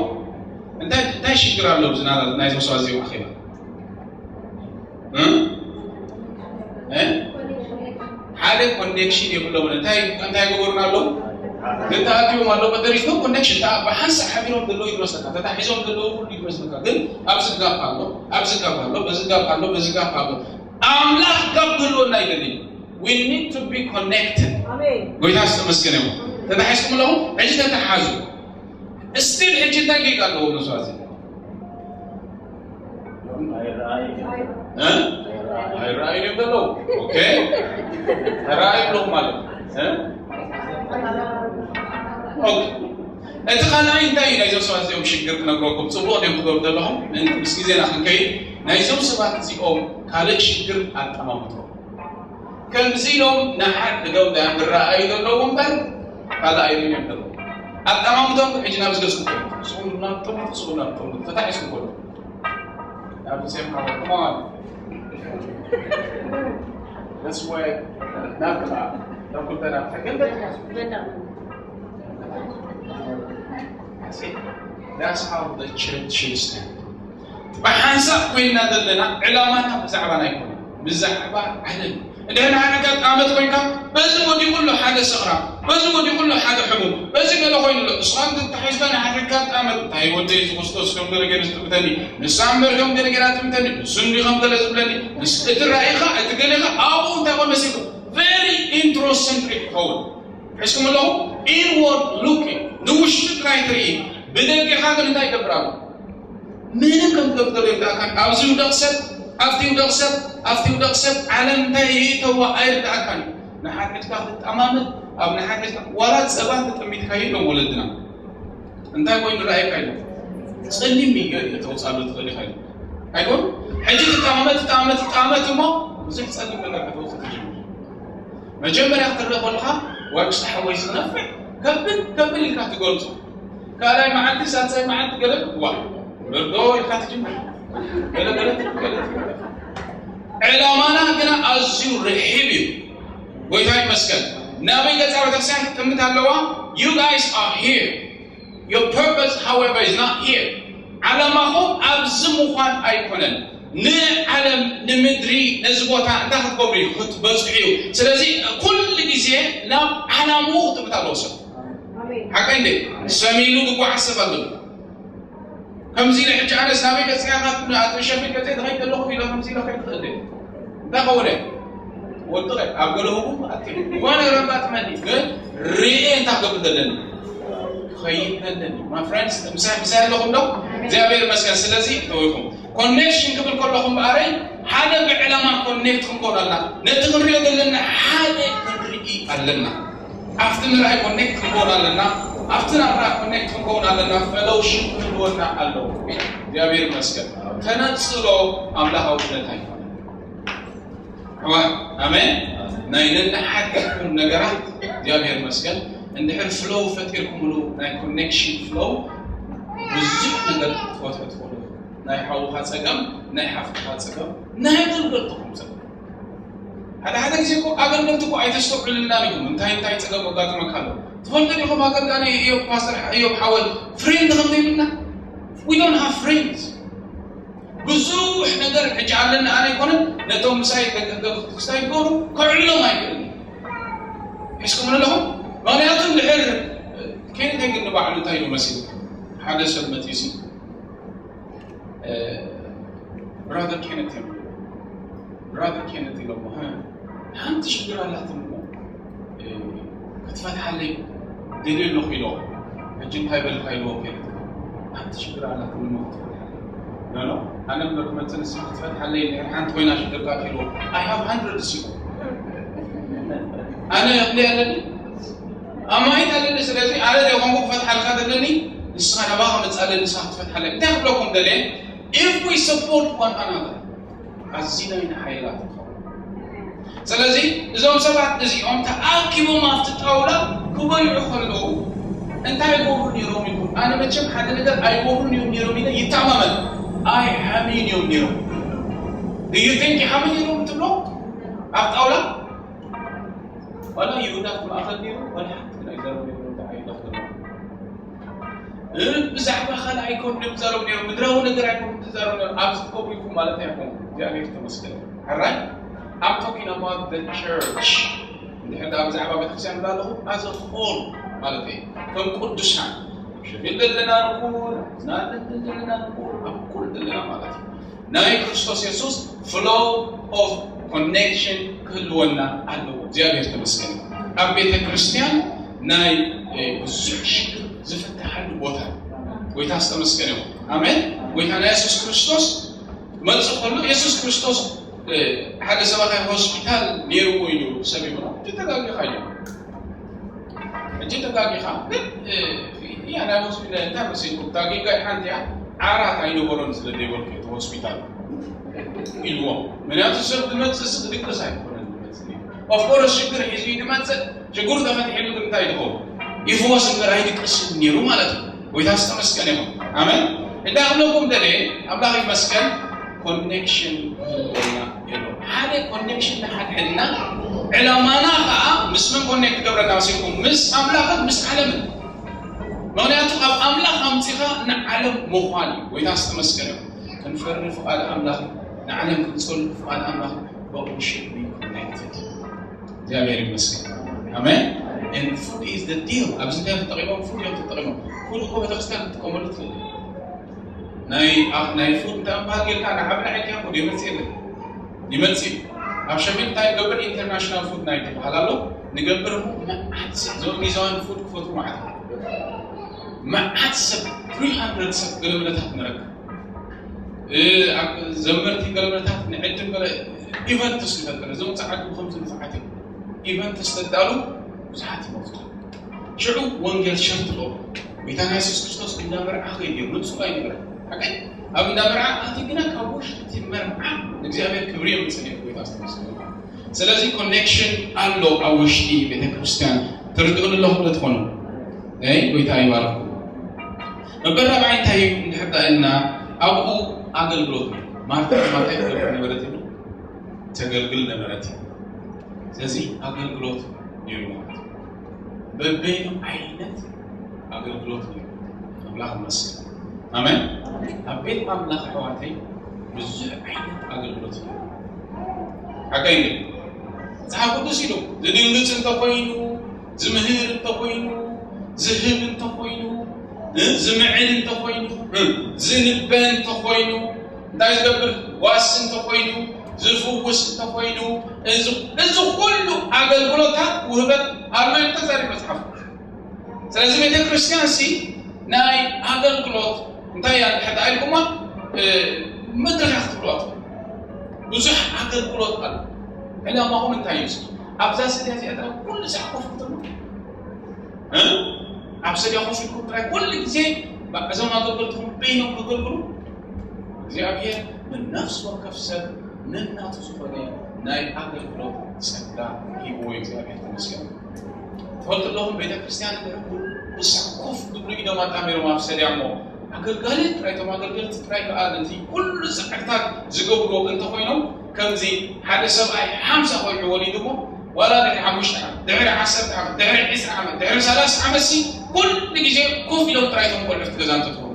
እንታይ፣ እንታይ ሽግር ኣሎ? ብዝና ናይዞም ሰባት እዚኦም ኣኼባ እ? እ? ሓደ ኮኔክሽን የብሎም። እንታይ፣ እንታይ ገበሩና ኣለዉ? ግን ተኣኪቦም ኣለዉ፣ but there is no connection። ብሓንሳእ ሓቢሮም ዘለዉ ይመስለካ፣ ተታሒዞም ዘለዉ ሁሉ ይመስለካ። ግን ኣብዚ ጋፕ ኣሎ፣ ኣብዚ ጋፕ ኣሎ፣ በዚ ጋፕ ኣሎ፣ በዚ ጋፕ ኣሎ። ኣምላኽ ጋፕ ክህልወና ኣይደልን። We need to be connected። ኣሜን። ጎይታ ዝተመስገነ ይኹን። ተታሒዝኩም ኣለኹም? ሕጂ ተተሓዙ። እስቲል ሕጂ እንታይ ጌጋ ኣለዎ መስዋዕት? እ? ኣይረኣዩን እዮም ዘለዉ። ኦኬ። ተረኣዩ ኣለኹም ማለት እ? ኦኬ። እቲ ካልኣይ እንታይ እዩ ናይዞም ሰባት እዚኦም ሽግር ክነግረኩም። ጽቡቕ ድዮም ክገብሩ ዘለኹም? ምስ ግዜና ክንከይድ ናይዞም ሰባት እዚኦም ካልእ ሽግር ኣጠማምትኦም። ከምዚ ኢሎም ንሓድ ንገምዳ ዝረኣዩ ዘለዉ እምበር ካልእ ኣይርእዩን እዮም ዘለዉ። ኣጠማምቶም ሕጂ ናብ ዝገዝኩ ስኡ ናብ ጥሙት ስኡ ናብ ጥሙት ተታሒዝኩ ኮሎ ናብ ሴም ሓወ come on that's why ናብ ጥራ ናብ ኩልተና ሕገ ተታሒዝኩ That's how the church should stand. ብሓንሳብ ኮይንና ዘለና ዕላማና ብዛዕባና ኣይኮነ ብዛዕባ ዓለም እንድሕር ንሓደጋ ዓመት ኮይንካ በዚ ወዲቑ ኣሎ ሓደ ሰኽራ በዚ ወዲቑ ኣሎ ሓደ ሕሙም በዚ ገለ ኮይኑ ኣሎ እስኻ ተታሒዝካ ንሓደጋ ዓመት እንታይ ወደይ እዚ ክርስቶስ ከም ገለ ገይሩ ዝጥምተኒ ንሳ እምበር ከም ገለ ገይራ ትምተኒ ንሱ እንዲ ከም ገለ ዝብለኒ ምስ እቲ ራእይኻ እቲ ገሌኻ ኣብኡ እንታይ ኮን መሲሉ very introcentric ክኸውን ሕዝኩም ኣለኹ inward looking ንውሽጢ ጥራይ ትርኢ ብደገኻ ግን እንታይ ይገብር ኣሎ ምንም ከም ትገብር ይርዳእካን ኣብዚ ውደቕ ሰብ ኣብቲ ውደቕ ሰብ ኣብቲ ውደቕ ሰብ ዓለም እንታይ ይእተዋ ኣይርዳእካን ንሓድሕድካ ክትጠማመት ኣብ ንሓድሕድካ ዋላ ፀባ ተጠሚትካዮ ኢሎም ወለድና እንታይ ኮይኑ ረኣይካ ኢሎም ፀሊም እዩ ተውፃሉ ትኽእል ኢኻ ኢሎም ኣይኮን ሕጂ ትጠማመት ትጠማመት ትጠማመት እሞ ብዙሕ ፀሊም ነገር ከተውፅእ ትጅምር መጀመርያ ክትረእ ከለኻ ዋይ ክስተ ሓወይ ዝነፍዕ ከብል ከብል ኢልካ ትገልፆ ካልኣይ መዓልቲ ሳልሳይ መዓልቲ ገለ ዋ በርዶ ኢልካ ትጅምር ገለ ገለ ገለ ዕላማና ግና ኣዝዩ ርሒብ እዩ ጎይታ ይመስገን ናበይ ገፃ ቤተክርስትያን ትጥምት ኣለዋ you guys are here your purpose however is not here ዓላማኹም ኣብዚ ምዃን ኣይኮነን ንዓለም ንምድሪ ነዚ ቦታ እንታይ ክትገብሩ እዩ ክትበፅሑ እዩ ስለዚ ኩሉ ግዜ ናብ ዓላምኡ ክትምት ኣለዎ ሰብ ሓቀይ እንደ ሰሚኑ ዝጓዓዝ ሰብ ኣለዎ ከምዚ ኢለ ሕጂ ኣነስ ናበይ ገፅካ ኣትሸፊን ገፀ ትኸይድ ዘለኹ ኢለ ከምዚ ኢለ ከይድ ትኽእል እንታይ ከውለ ወጥረ ኣብ ገለኹ ኣቲ ዋ ነገር ኣጋጥመኒ ግን ርኤ እንታይ ክገብር ዘለኒ ክኸይድ ዘለኒ my friends ምሳይ ምሳይ ኣለኹም ዶ እግዚኣብሔር ይመስገን ስለዚ ተወይኹም ኮኔክሽን ክብል ከለኹም በኣረይ ሓደ ብዕላማ ኮኔክት ክንኮን ኣለና ነቲ ክንሪኦ ዘለና ሓደ ክንርኢ ኣለና ኣብቲ ንርኣይ ኮኔክት ክንኮን ኣለና ኣብቲ ናብራ ኮኔክት ክንኮን ኣለና ፈሎውሽፕ ክህልወና ኣለዎ እግዚኣብሔር ይመስገን ተነፅሎ ኣምላኻዊ ኩነታ ይኮነ ኣሕዋት ኣሜን ናይ ነንሓድሕድኩም ነገራት እግዚኣብሔር ይመስገን እንድሕር ፍሎው ፈጢርኩምሉ ናይ ኮኔክሽን ፍሎው ብዙሕ ነገር ክትፈትሑ ትኽእሉ ናይ ሓውኻ ፀገም ናይ ሓፍትኻ ፀገም ናይ ኣገልገልትኹም ፀገም ሓደ ሓደ ግዜ እኮ ኣገልገልቲ እኮ ኣይተስተውዕልልናን ኢኹም እንታይ እንታይ ፀገም ኣጋጥመካ ኣሎ ትፈልጡ ዲኹም ኣገልጋሊ እዮብ ፓስተር እዮብ ሓወል ፍሬንድ ከም ዘይብልና we don't have friends ብዙሕ ነገር ሕጂ ኣለና ኣነ ኣይኮነን ነቶም ምሳይ ክስታይ ይገብሩ ከዕልሎም ኣይክእልን ሒዝኩም ኣለኹም ምክንያቱ ድሕር ኬነት ግን ንባዕሉ እንታይ ኢሉ መሲሉ ሓደ ሰብ መፂኡ ሲ ብራዘር ኬነት እዮም ብራዘር ኬነት ኢሎሞ ሓንቲ ሽግር ኣላትኒ ክትፈትሓለይ ደልየ ኣለኹ ኢሎ ሕጂ እንታይ በልካ ኢልዎ ኬነት ሓንቲ ሽግር ኣላትኒ ክትፈትሓለይ ኖኖ ኣነ እምበር ክመፅእ ንስኻ ክትፈትሓለይ እንድሕር ሓንቲ ኮይና ሽግርካ ኢልዎ I have hundred ሲኮ ኣነ እኽሊ ኣለኒ ኣማኢት ኣለኒ ስለዚ ኣነ ዘይኮንኩ ክፈትሓልካ ዘለኒ ንስኻ ናባኻ መፅእ ኣለኒ ንስኻ ክትፈትሓለይ እንታይ ክብለኩም ደልየ if we support one another ኣዚና ኢና ሓይላት ስለዚ እዞም ሰባት እዚኦም ተኣኪቦም ኣብቲ ጣውላ ክበልዑ ከለዉ እንታይ ይገብሩ ነይሮም ኢልኩም ኣነ መቸም ሓደ ነገር ኣይገብሩን እዮም ነይሮም ኢለ ይተማመን ኣይሓምዩን እዮም ነይሮም እዩ ቲንክ ይሓምዩ ነይሮም ትብሎ ኣብ ጣውላ ዋላ ይሁዳ ማእኸል ነይሩ ዋላ ሓንቲ ናይ ዘረብ ነይሩ እንታይ ዓይነት ብዛዕባ ካልእ ኣይኮን ድም ዘረብ ነይሩ ምድራዊ ነገር ኣይኮን ትዛረብ ነይሩ ኣብዚ ትገብሩ ኢልኩም ማለት ኣይኮን እግዚኣብሔር ተመስገን ሕራይ I'm talking about the church እንድሕር ዳ ብዛዕባ ቤተክርስትያን እንዳለኹ as a whole ማለት እዩ ከም ቅዱሳን ሸፊል ዘለና ንኩል ዝናለን ዘለና ንኩል ኣብ ኩል ዘለና ማለት እዩ ናይ ክርስቶስ የሱስ flow of connection ክህልወና ኣለዎ እግዚኣብሔር ተመስገን ኣብ ቤተ ክርስቲያን ናይ ብዙሕ ሽግር ዝፍትሓሉ ቦታ ጎይታ ዝተመስገነ ይኹን ኣሜን ጎይታ ናይ የሱስ ክርስቶስ መፅእ ከሎ የሱስ ክርስቶስ ሓደ ሰባኻይ ሆስፒታል ነይርዎ ኢሉ ሰብ ይብሎ ተጋጊኻ እዩ ሕጂ ተጋጊኻ ግን እያ ናይ ሆስፒታል እንታይ መሲልኩም እታ ጌጋ ሓንቲ እያ ዓራት ኣይነበሮን ስለ ዘይበልኩ እቲ ሆስፒታል ኢልዎም ምክንያቱ ሰብ ዝመፅእ ስ ክድቅስ ኣይኮነን ዝመፅእ ኦፍኮርስ ሽግር ሒዙ እዩ ዝመፅእ ሽግሩ ተፈትሒሉ ግን እንታይ ዝኸውን ይፍወስ እምበር ኣይድቅስን ነይሩ ማለት እዩ። ጎይታ ዝተመስገነ ይኹን። ኣሜን። እንዳ ክብለኩም ደለ ኣምላኽ ይመስገን። ኮኔክሽን ክህልወና የሎ ሓደ ኮኔክሽን ንሓድሕድና ዕላማና ከዓ ምስ መን ኮኔክት ትገብረና መሲልኩም? ምስ ኣምላኽን ምስ ዓለምን። ምክንያቱ ካብ ኣምላኽ ኣምፂኻ ንዓለም ምዃን እዩ። ጎይታ ዝተመስገነ ይኹን። ክንፈሪ ፍቓድ ኣምላኽ፣ ንዓለም ክንፀሉ ፍቓድ ኣምላኽ። But we should be connected. እግዚኣብሔር ይመስገን። ኣሜን። And food is the deal። ኣብዚ እንታይ ተጠቂሞም? ፉድ እዮም ተጠቂሞም። ፉድ እኮ ቤተክርስትያን ትጥቀመሉ ትኽእል። ናይ ናይ ፉድ እንታይ ምባል ጌርካ ንዓብና ዕልካ እኮ ይመጽእ የለን። ይመጽእ እዩ። ኣብ ሸፊል እንታይ ንገብር? ኢንተርናሽናል ፉድ ናይት ይበሃል ኣሎ። ንገብር እሞ መዓት ሰብ ዞም ሚዛን ፉድ ክፈትሩ ማለት እዩ። መዓት ሰብ፣ ትሪ ሃንድረድ ሰብ ገለመለታት ንረክብ። እ፣ ኣብ ዘመርቲ ገለመለታት ንዕድም ገለ ኢቨንትስ ንፈጥር። እዞም ጸዓዱ ከምዚ ንፍዓት እዮም። ኢቨንትስ ተዳሉ ብዙሓት ይመፍቱ። ሽዑ ወንጌል ሸርትሎ። ጎይታና የሱስ ክርስቶስ እንዳ መርዓ ከይድ እዮም። ንጹር ኣይነበረ። ሓቀይ? ኣብ እንዳ መርዓ ኣቲ ግና ካብ ውሽጢ እቲ መርዓ ንእግዚኣብሔር ክብሪ የምጽእ ነይሩ። ጎይታ ዝተመስገነ። ስለዚ ኮኔክሽን ኣሎ ኣብ ውሽጢ ቤተ ክርስቲያን። ትርድኡኒ ኣለኹም ዶ ትኾኑ? ኣይ፣ ጎይታ ይባርክ። መበል ራብዓይ እንታይ እዩ እንድሕር ደኣ ኢልና፣ ኣብኡ ኣገልግሎት እዩ። ማርታ ማርታ ትገብር ነበረት እዩ። ተገልግል ነበረት እዩ። ስለዚ ኣገልግሎት ነይሩ ማለት እዩ። በበይኑ ዓይነት ኣገልግሎት ነይሩ። ኣምላኽ ይመስገን። ኣሜን። ኣብ ቤት ኣምላኽ ኣሕዋተይ ብዙሕ ዓይነት ኣገልግሎት ነይሩ። ሓቀይ እዩ። መጽሓፍ ቅዱስ ኢሉ ዝድንግጽ እንተኾይኑ፣ ዝምህር እንተኾይኑ፣ ዝህብ እንተኾይኑ፣ እ፣ ዝምዕድ እንተኾይኑ፣ እ፣ ዝንበ እንተኾይኑ፣ እንታይ ዝገብር ዋስ እንተኾይኑ፣ ዝፍውስ እንተኾይኑ፣ እዚ እዚ ኩሉ ኣገልግሎታት ውህበት ኣሎ ኢሉ ተዛሪቡ መጽሓፍ። ስለዚ ቤተ ክርስቲያን ሲ ናይ ኣገልግሎት እንታይ እያ እንድሕር ደኣ ኢልኩማ፣ እ፣ መድረኽ ክትብልዋ ትኽእሉ። ብዙሕ ኣገልግሎት ኣሎ። ዕላማኹም እንታይ እዩ? እስኪ ኣብዛ ስድያ እዚኣ ጥራይ ኩሉ ሳዕ ኮፍ ክትብሉ፣ እ? ኣብ ስድያ ኮፍ ኢልኩም ጥራይ ኩሉ ግዜ እዞም ኣገልገልትኹም በይኖም ከገልግሉ እግዚኣብሔር ንነፍሲ ወከፍ ሰብ ነናቱ ዝኾነ ናይ ኣገልግሎት ጸጋ ሂብዎ እዩ። እግዚኣብሔር ተመስገን። ትፈልጡ ኣለኹም፣ ቤተ ክርስቲያን እንድሕር ኩሉ ሳዕ ኮፍ ክብሉ ኢዶም ኣጣሚሮም ኣብ ሰድያ እሞ ኣገልጋሊ ጥራይ፣ እቶም ኣገልገልቲ ጥራይ ከኣ ነቲ ኩሉ ጻዕርታት ዝገብርዎ እንተኾይኖም፣ ከምዚ ሓደ ሰብኣይ ሓምሳ ቆልዑ ወሊዱ እሞ፣ ዋላ ድሕሪ ሓሙሽተ ዓመት፣ ድሕሪ ዓሰርተ ዓመት፣ ድሕሪ ዕስራ ዓመት፣ ድሕሪ ሰላሳ ዓመት ሲ ኩሉ ግዜ ኮፍ ኢሎም ጥራይ እቶም ቆልዑ እቲ ገዛ እንተትኾኑ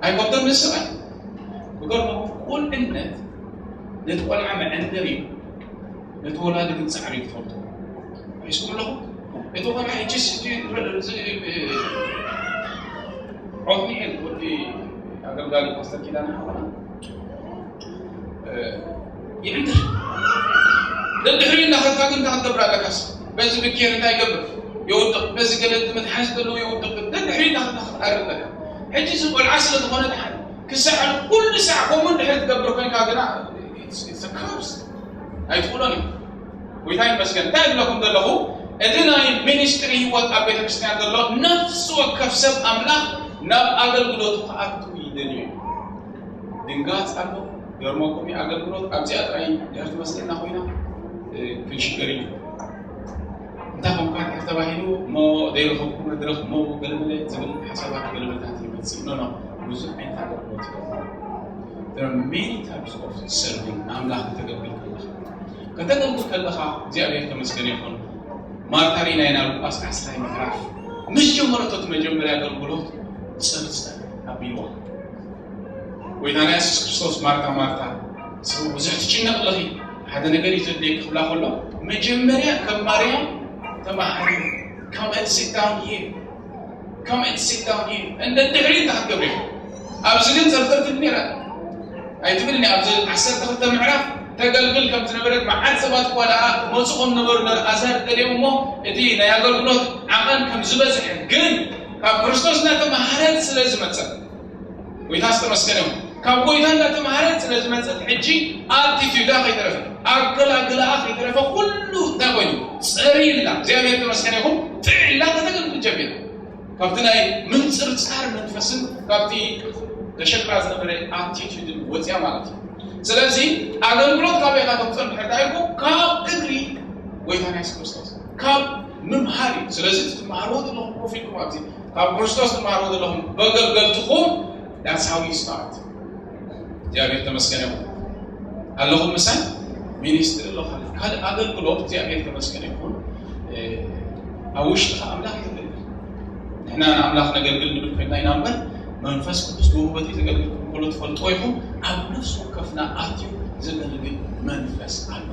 ኣይከብዶም ነዚ ሰብኣይ። ብገርመኩም ቁልዕነት ነቲ ቆልዓ መዐንደሪ እዩ። ነቲ ወላዲ ግን ጻዕሪ እዩ ትፈልጡ። ሒዝኩም ኣለኹም? እቲ ቆልዓ ሕጂስ እቲ ረ-፣ እዚ፣ እ፣ ዖጥኒኤል ወዲ ኣገልጋሊ ፓስተር ኪዳነ ሓውና፣ እ፣ ይዕንድር። ደድሕሪ እናኸድካ ግን እንታይ ክትገብር ኣለካስ? በዚ ብኬር እንታይ ይገብር? የውድቕ። በዚ ገለ መትሓዚ ዘለዎ የውድቕ። ደድሕሪ እናኸድካ ክትኣርግ ኣለካ። ሕጂ እዚ ቆልዓ ስለ ዝኾነ ደሓን ክሳዕ ኩሉ ሳዕ ከምኡ እንድሕር ትገብር ኮይንካ ግና it's, it's a curse። ኣይትኽእሎን እዩ። ጎይታ ይመስገን። እንታይ እብለኩም ዘለኹ? እቲ ናይ ሚኒስትሪ ህይወት ኣብ ቤተክርስትያን ዘሎ ነፍሲ ወከፍ ሰብ ኣምላኽ ናብ ኣገልግሎቱ ክኣቱ ይደልዩ እዩ። ድንጋጽ ኣሎ። ገርመኩም እዩ ኣገልግሎት ኣብዚኣ ጥራይ ድሕር ትመስለና ኮይና፣ እ፣ ክንሽገር እዩ። እንታይ ኮንካ ድሕር ተባሂሉ እሞ ዘይረኸብኩ መድረኽ እሞ ገለመለ ዝብል ሓሳባት ገለመለታት ይመጽእ። ኖ፣ ኖ፣ ብዙሕ ዓይነት ኣገልግሎት እዩ። There are many types of serving። ንኣምላኽ ከተገልግል ከለኻ፣ ከተገልግል ከለኻ እግዚኣብሔር ተመስገን ይኹን። ማርታ ሪናይ ናብ ሉቃስ ዓስራይ ምዕራፍ ምስ ጀመረቶ እቲ መጀመርያ ኣገልግሎት ጽርጽር ኣቢልዋ። ጎይታና የሱስ ክርስቶስ፣ ማርታ፣ ማርታ፣ ሰብ ብዙሕ ትጭነቕ ኣለኺ፣ ሓደ ነገር እዩ ዘድልየኪ ክብላ ከሎ፣ መጀመርያ ከም ማርያም ተማሃሪ። Come and sit down here. Come and sit down here. እንደ ድሕሪ እንታይ ክትገብሪ ኢኺ? ኣብዚ ግን ጸርጸር ትብል ነይራ። ኣይትብልን እያ። ኣብዚ ዓሰርተ ክልተ ምዕራፍ ተገልግል ከም ዝነበረት፣ መዓት ሰባት እኳ ደኣ ክመጹ ከም ነበሩ ንኣልኣዛር ደልዮም እሞ፣ እቲ ናይ ኣገልግሎት ዓቐን ከም ዝበዝሐ፣ ግን ካብ ክርስቶስ እናተማሃረት ስለ ዝመጸት፣ ጎይታ ዝተመስገነ ይሁን። ካብ ጎይታ እናተማሃረት ስለ ዝመጸት፣ ሕጂ ኣቲቲዩዳ ከይተረፈ፣ ኣገላግላኣ ከይተረፈ፣ ኩሉ እንታይ ኮይኑ? ጸሪዩላ። እግዚኣብሔር ተመስገነ ይሁን። ጥዒላ ከተገልግል ጀሚራ። ካብቲ ናይ ምንጽርጻር መንፈስን ካብቲ ተሸግራ ዝነበረ ኣቲቲዩድን ወጽያ ማለት እዩ። ስለዚ ኣገልግሎት ካበይ ኢኻ ተምጽኦ እንድሕር ደኣ ኢልኩ፣ ካብ እግሪ ጎይታና የሱስ ክርስቶስ፣ ካብ ምምሃር እዩ። ስለዚ እቲ ትመሃርዎ ዘለኹም ኮፍ ኢልኩም ኣብዚ ካብ ክርስቶስ ትመሃርዎ ዘለኹም በገልገልትኹም that's how you start። እግዚኣብሔር ተመስገን ይኹን። ኣለኹም ምሳይ ሚኒስትሪ ኣለኹ ካልእ ኣገልግሎት እግዚኣብሔር ተመስገን ይኹን። ኣብ ውሽጥኻ ኣምላኽ ይፈልጥ። ንሕና ንኣምላኽ ነገልግል ንብል ኮይና ኢና እምበር መንፈስ ቅዱስ ብውህበት እዩ ዘገልግል። ከሎ ትፈልጦ ኢኹም ኣብ ነፍሲ ወከፍና ኣትዩ ዘገልግል መንፈስ ኣሎ።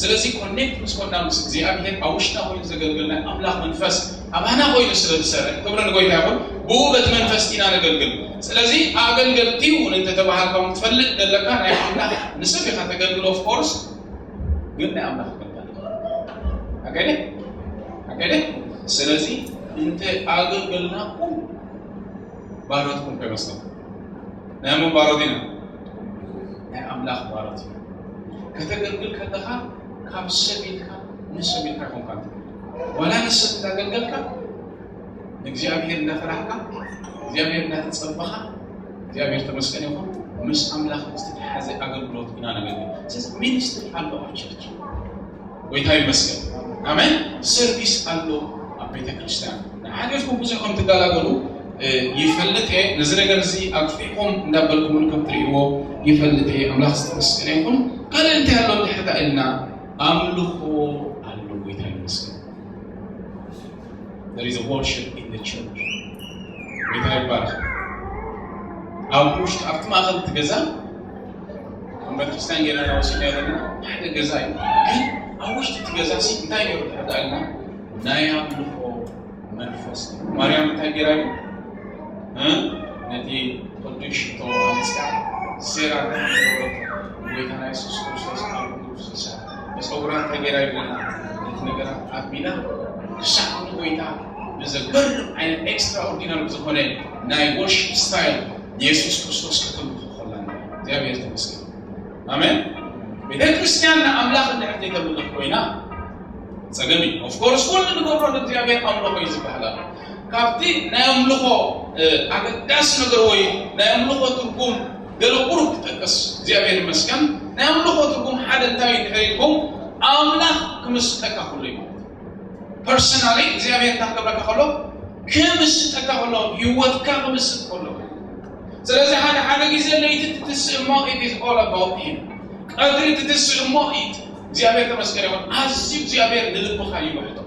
ስለዚ ኮኔክት ምስ ኮና ምስ እግዚኣብሔር ኣብ ውሽጥና ኮይኑ ዘገልግል ናይ ኣምላኽ መንፈስ ኣባና ኮይኑ ስለ ዝሰርሕ ክብሪ ንጎይታ ይኹን። ብኡ በቲ መንፈስ ኢና ነገልግል። ስለዚ ኣገልገልቲ እውን እንተተባሃልካ እውን ትፈልጥ ዘለካ ናይ ኣምላኽ ንሰብ ኢኻ ተገልግል። ኦፍኮርስ ግን ናይ ኣምላኽ ኣገልጋሊ ኣገደ ኣገደ። ስለዚ እንተ ኣገልገልናኩም ባሮትኩም ከይመስለኩም ናይ መን ባሮት ኢና? ናይ ኣምላኽ ባሮት ኢና። ከተገልግል ከለኻ ካብ ሰብ ኢልካ ንሰብ ኢልካ ይኮንካ። ዋላ ንሰብ እንዳገልገልካ ንእግዚኣብሔር እንዳፈራህካ እግዚኣብሔር እንዳተጸበኻ እግዚኣብሔር ተመስገን ይኹን ምስ ኣምላኽ ዝተተሓዘ ኣገልግሎት ኢና ነገልግል። ስለዚ ሚኒስትሪ ኣሎ ኣብ ቸርች። ጎይታ ይመስገን። ኣሜን። ሰርቪስ ኣሎ ኣብ ቤተ ክርስቲያን። ንሓገዝኩም ብዙሕ ከም ትጋላገሉ ይፈልጥ እየ። ነዚ ነገር እዚ ኣግፊዕኩም እንዳበልኩምን ከም ትርእይዎ ይፈልጥ እየ። ኣምላኽ ዝተመስገነ ይኹን። ካልእ እንታይ ኣሎ እንድሕር ኢልና ኣምልኾ ኣሎ። ጎይታ ይመስገን። There is a worship in the church. ጎይታ ይባረክ። ኣብ ውሽጢ ኣብቲ ማእኸል እቲ ገዛ ከም ቤተክርስትያን ጌርና ኢና ወሲድና ዘለና ሓደ ገዛ እዩ። ግን ኣብ ውሽጢ እቲ ገዛ ሲ እንታይ ነይሩ ትሕዳ ኢልና ናይ ኣምልኾ መንፈስ። ማርያም እንታይ ገይራ እዩ? ነቲ ቅዱስ ሽቶ ኣምፅኣ ሴራ ጎይታና የሱስ ክርስቶስ ኣብ እግሩ ፍሲሳ ብፀጉራ እንታይ ገይራ ይብለና? ነቲ ነገራት ኣቢላ ክሳዕ ንጎይታ ብዘገርም ዓይነት ኤክስትራኦርዲናሪ ዝኾነ ናይ ወርሺፕ ስታይል ንየሱስ ክርስቶስ ከተምልኾ ከላ እግዚኣብሔር ተመስገን። ኣሜን። ቤተ ክርስቲያን ንኣምላኽ እንድሕር ዘይተምልኽ ኮይና ፀገም እዩ። ኦፍኮርስ ኩሉ ንገብሮ ንእግዚኣብሔር ኣምልኾ እዩ ዝበሃል ኣሎ። ካብቲ ናይ ኣምልኾ ኣገዳሲ ነገር ወይ ናይ ኣምልኾ ትርጉም ገለ ቁሩብ ክጠቅስ እግዚኣብሔር ይመስገን። ናይ ኣምልኾ ትርጉም ሓደ እንታይ እዩ እንድሕር ኢልኩም ኣምላኽ ክምስጠካ ኩሉ እዩ ማለት እዩ። ፐርሰናሊ እግዚኣብሔር እንታይ ክገብረካ ከሎ ክምስጠካ ከሎ ህይወትካ ክምስጥ ከሎ። ስለዚ ሓደ ሓደ ግዜ ለይቲ ትትስእ እሞ it is all about him። ቀትሪ ትትስእ እሞ it እግዚኣብሔር ተመስገን ይኹን። ኣዝዩ እግዚኣብሔር ንልብኻ ይውሕጦ።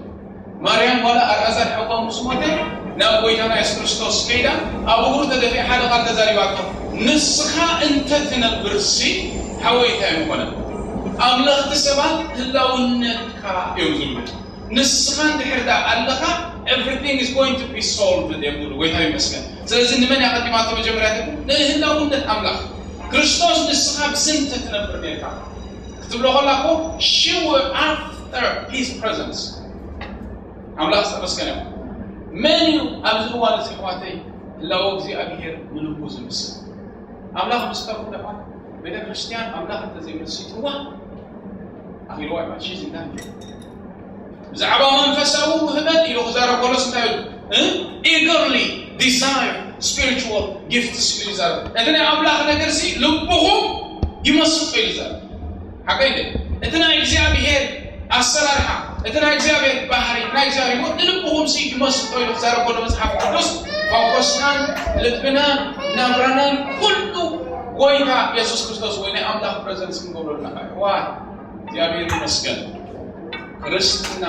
ማርያም ጓላ ኣልኣዛር ሓውካ ምስ ሞተ ናብ ጎይታና የሱስ ክርስቶስ ከይዳ ኣብ እግሩ ተደፊኣ ሓደ ቃል ተዛሪባቶ። ንስኻ እንተ ትነብርሲ ሓወይ እንታይ ምኾነ? ኣምለኽቲ ሰባት ህላውነትካ እዮም ዝብሉ። ንስኻ እንድሕር ደኣ ኣለኻ everything is going to be solved እዮም ዝብሉ። ጎይታ ይመስገን። ስለዚ ንመን እያ ቀዲማቶ መጀመርያ ትብል? ንህላውነት ኣምላኽ። ክርስቶስ ንስኻ ብስም እንተ ትነብር ነርካ ክትብሎ ከላ እኮ she will after his presence ኣምላኽ ዝተመስገነ ይኹን። መን እዩ ኣብዚ እዋን እዚ ኣሕዋተይ ህላወ እግዚኣብሔር ንልቡ ዝምስል? ኣምላኽ ምስጠርኩ ደኣ ቤተ ክርስቲያን ኣምላኽ እንተዘይመሲጥዋ ኣኺልዋ እዩ ማለት ሽዚ እንታይ ብዛዕባ መንፈሳዊ ውህበት ኢሉ ክዛረብ ከሎስ እንታይ ኢሉ? Eagerly desire spiritual gifts ኢሉ ይዛረብ። እቲ ናይ ኣምላኽ ነገር ሲ ልብኹም ይመስጦ ኢሉ ይዛረብ። ሓቀይ ድዩ? እቲ ናይ እግዚኣብሔር ኣሰራርሓ፣ እቲ ናይ እግዚኣብሔር ባህሪ፣ ናይ እግዚኣብሔር ህይወት ንልብኹም ሲ ይመስጦ ኢሉ ክዛረብ ከሎ መጽሓፍ ቅዱስ ፎከስናን ልብናን ናብራናን ኩሉ ጎይታ የሱስ ክርስቶስ ወይ ናይ ኣምላኽ ፕረዘንስ ክንገብረሉ ንኽእል። ዋይ እግዚኣብሔር ይመስገን። ክርስትና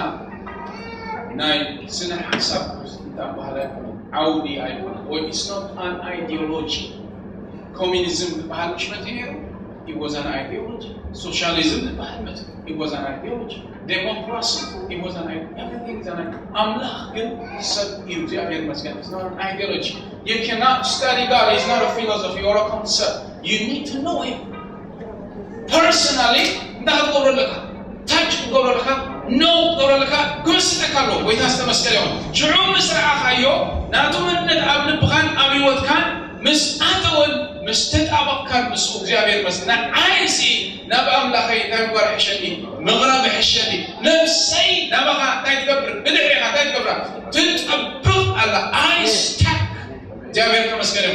ናይ ስነ ሓሳብ ክርስትና ባህል ኣይኮነን፣ ዓውዲ ኣይኮነን ወይ it's not an ideology። ኮሚኒዝም ዝበሃል ምሽ መፂኡ ነይሩ? It was an ideology። ሶሻሊዝም ዝበሃል መፂኡ? It was an ideology። ዴሞክራሲ? It was an ide- everything is an ide- ኣምላኽ ግን ሰብ እዩ። እግዚኣብሔር ይመስገን። It's not an ideology። You cannot study God. He's not a philosophy or a concept. You need to know him personally። እንታይ ክትገብሮ ኣለካ? ታች ክትገብሮ ኣለካ። ኖ ክትገብሮ ኣለካ። ክምስጠካ ኣለዎ። ጎይታ ዝተመስገነ ይኹን። ሽዑ ምስ ረኣኻዮ ናቱ መንነት ኣብ ልብኻን ኣብ ህይወትካን ምስ ኣተወን ምስ ተጣበቕካን ምስኡ እግዚኣብሔር ይመስገን። ንዓይሲ ናብ ኣምላኸይ እንታይ ምግባር ይሕሸኒ? ምቕራብ ይሕሸኒ። ነብሰይ ናባኻ እንታይ ትገብር? ብድሕሬኻ እንታይ ትገብራ? ትጠብቕ ኣላ። ኣይስታክ እግዚኣብሔር ተመስገነ።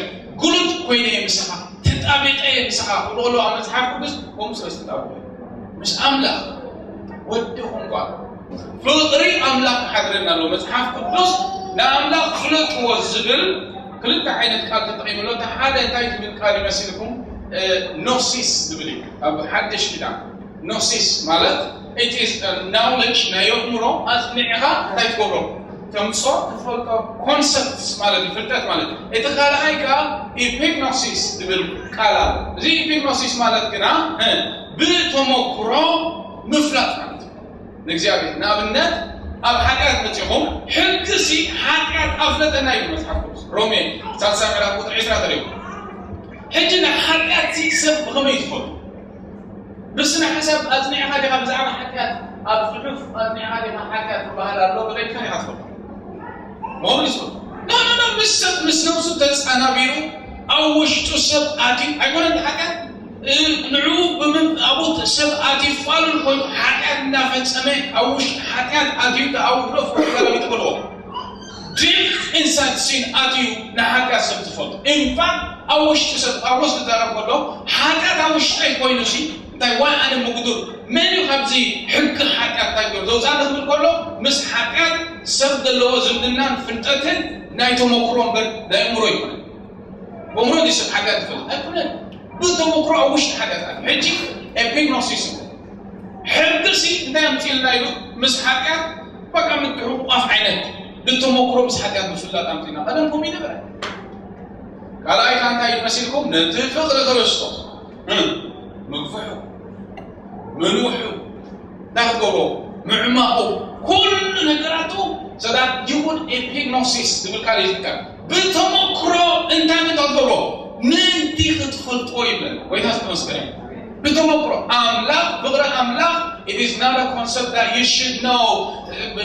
ጉሉት ኮይነ እየ ምሳኻ፣ ተጣቢቐ እየ ምሳኻ ክብሎ ከለዉ ኣብ መጽሓፍ ቅዱስ ከምኡ ስለ ዝተጣበቐ ምስ ኣምላኽ ወዲ ኹን ጓል ፍቕሪ ኣምላኽ ክሓድረና ኣለዎ። መጽሓፍ ቅዱስ ንኣምላኽ ፍለጥዎ ዝብል ክልተ ዓይነት ቃል ተጠቒሙ ኣሎ። እቲ ሓደ እንታይ ዝብል ቃል ይመስልኩም? ኖሲስ ዝብል እዩ። ኣብ ሓድሽ ኪዳን ኖሲስ ማለት it is knowledge፣ ናይ ኣእምሮ ኣጽኒዕኻ እንታይ ትገብሮ? ተምጾ፣ ትፈልጦ። ኮንሰፕትስ ማለት እዩ፣ ፍልጠት ማለት እዩ። እቲ ካልኣይ ከኣ ኢፒግኖሲስ ዝብል ቃል ኣሎ። እዚ ኢፒግኖሲስ ማለት ግና ብተመክሮ ምፍላጥ ማለት እዩ። ንእግዚኣብሔር ንኣብነት ኣብ ሓጢኣት መጺኹም ሕጊ ሲ ሓጢኣት ኣፍለጠና እዩ መጽሓፍ ቅዱስ። ሮሜ ሳልሳይ ምዕራፍ ቁጥሪ ዕስራ ተሪኹ። ሕጂ ናይ ሓጢኣት ሲ ሰብ ብኸመይ ትፈልጡ? ብስነ ሓሳብ ኣጽኒዕኻ ዲኻ ብዛዕባ ሓጢኣት ኣብ ጽሑፍ ኣጽኒዕኻ ዲኻ ሓጢኣት ዝበሃል ኣሎ ብለካ ዲኻ ትፈልጡ? መምልሱ ኖ ኖ ኖ ምስ ሰብ ምስ ነብሱ ተጸናቢሩ ኣብ ውሽጡ ሰብ ኣትዩ ኣይኮነን ሓጢኣት ንዕኡ ብምንጣቡ ሰብ ኣትዩ ፋሉል ኮይኑ ሓጢኣት እንዳፈጸመ ኣብ ውሽጢ ሓጢኣት ኣትዩ ተኣውሎ ፍቁር ተለሚጡ በልዎ። ዲፕ ኢንሳይድ ሲን ኣትዩ ንሓጢኣት ሰብ ትፈልጡ። ኢንፋክት ኣብ ውሽጢ ሰብ ጳውሎስ ክዛረብ ከሎ ሓጢኣት ኣብ ውሽጠይ ኮይኑ ሲ እንታይ ዋይ ኣነ ምጉዱር መን እዩ ካብዚ ሕጊ ሓጢኣት እንታይ ገይሩ ዘውፃእኒ ክብል ከሎ ምስ ሓጢኣት ሰብ ዘለዎ ዝምድናን ፍልጠትን ናይ ተመክሮ እምበር ናይ እምሮ ይኮነ። ብእምሮ ዲ ሰብ ሓጢኣት ይፈልጥ ኣይኮነን። ብተመክሮ ኣብ ውሽጢ ሓጢኣት ኣለ። ሕጂ ኤፒግኖሲስ ሕጊ ሲ እንታይ ኣምፅልና ኢሉ ምስ ሓጢኣት በቃ ምትሕቁቋፍ ዓይነት ብተመክሮ ምስ ሓጢኣት ምፍላጥ ኣምፅና ቀደም ከምኡ ይነበረ። ካልኣይ እንታይ መሲልኩም ነቲ ፍቕሪ ክርስቶስ ምግፍሑ ምንውሑ እንታይ ክትገብሮ ምዕማቑ ኩሉ ነገራቱ ሰዳት ይኹን ኤፒግኖሲስ ዝብል ካል ይዝከር ብተመክሮ እንታይ ክትገብሮ ምንቲ ክትፈልጥዎ ይብለና። ጎይታ ዝተመስገነ። ብተመክሮ ኣምላኽ ፍቕሪ ኣምላኽ it is not a concept that you should know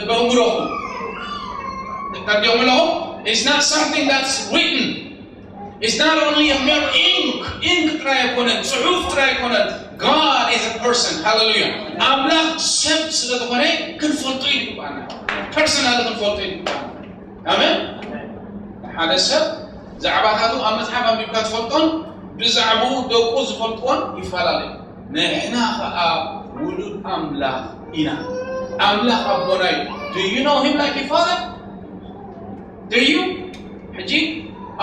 በእምሮኹ። ተርዲኦም ኣለኹ it's not something that's written. It's not only a mere ink, ink ጥራይ ኣይኮነን፣ ጽሑፍ ጥራይ ኣይኮነን። God is a person. ሃሌሉያ። ኣምላኽ ሰብ ስለ ዝኾነ ክንፈልጦ ይግባና። ፐርሰናል ክንፈልጦ ይግባና። ኣሜን። ሓደ ሰብ ዛዕባታቱ ኣብ መጽሓፍ ኣንቢብካ ትፈልጦን ብዛዕባኡ ደቁ ዝፈልጥዎን ይፈላለዩ። ንሕና ኸኣ ውሉድ ኣምላኽ ኢና። ኣምላኽ ኣቦና እዩ። Do you know him like a father? Do you? ሕጂ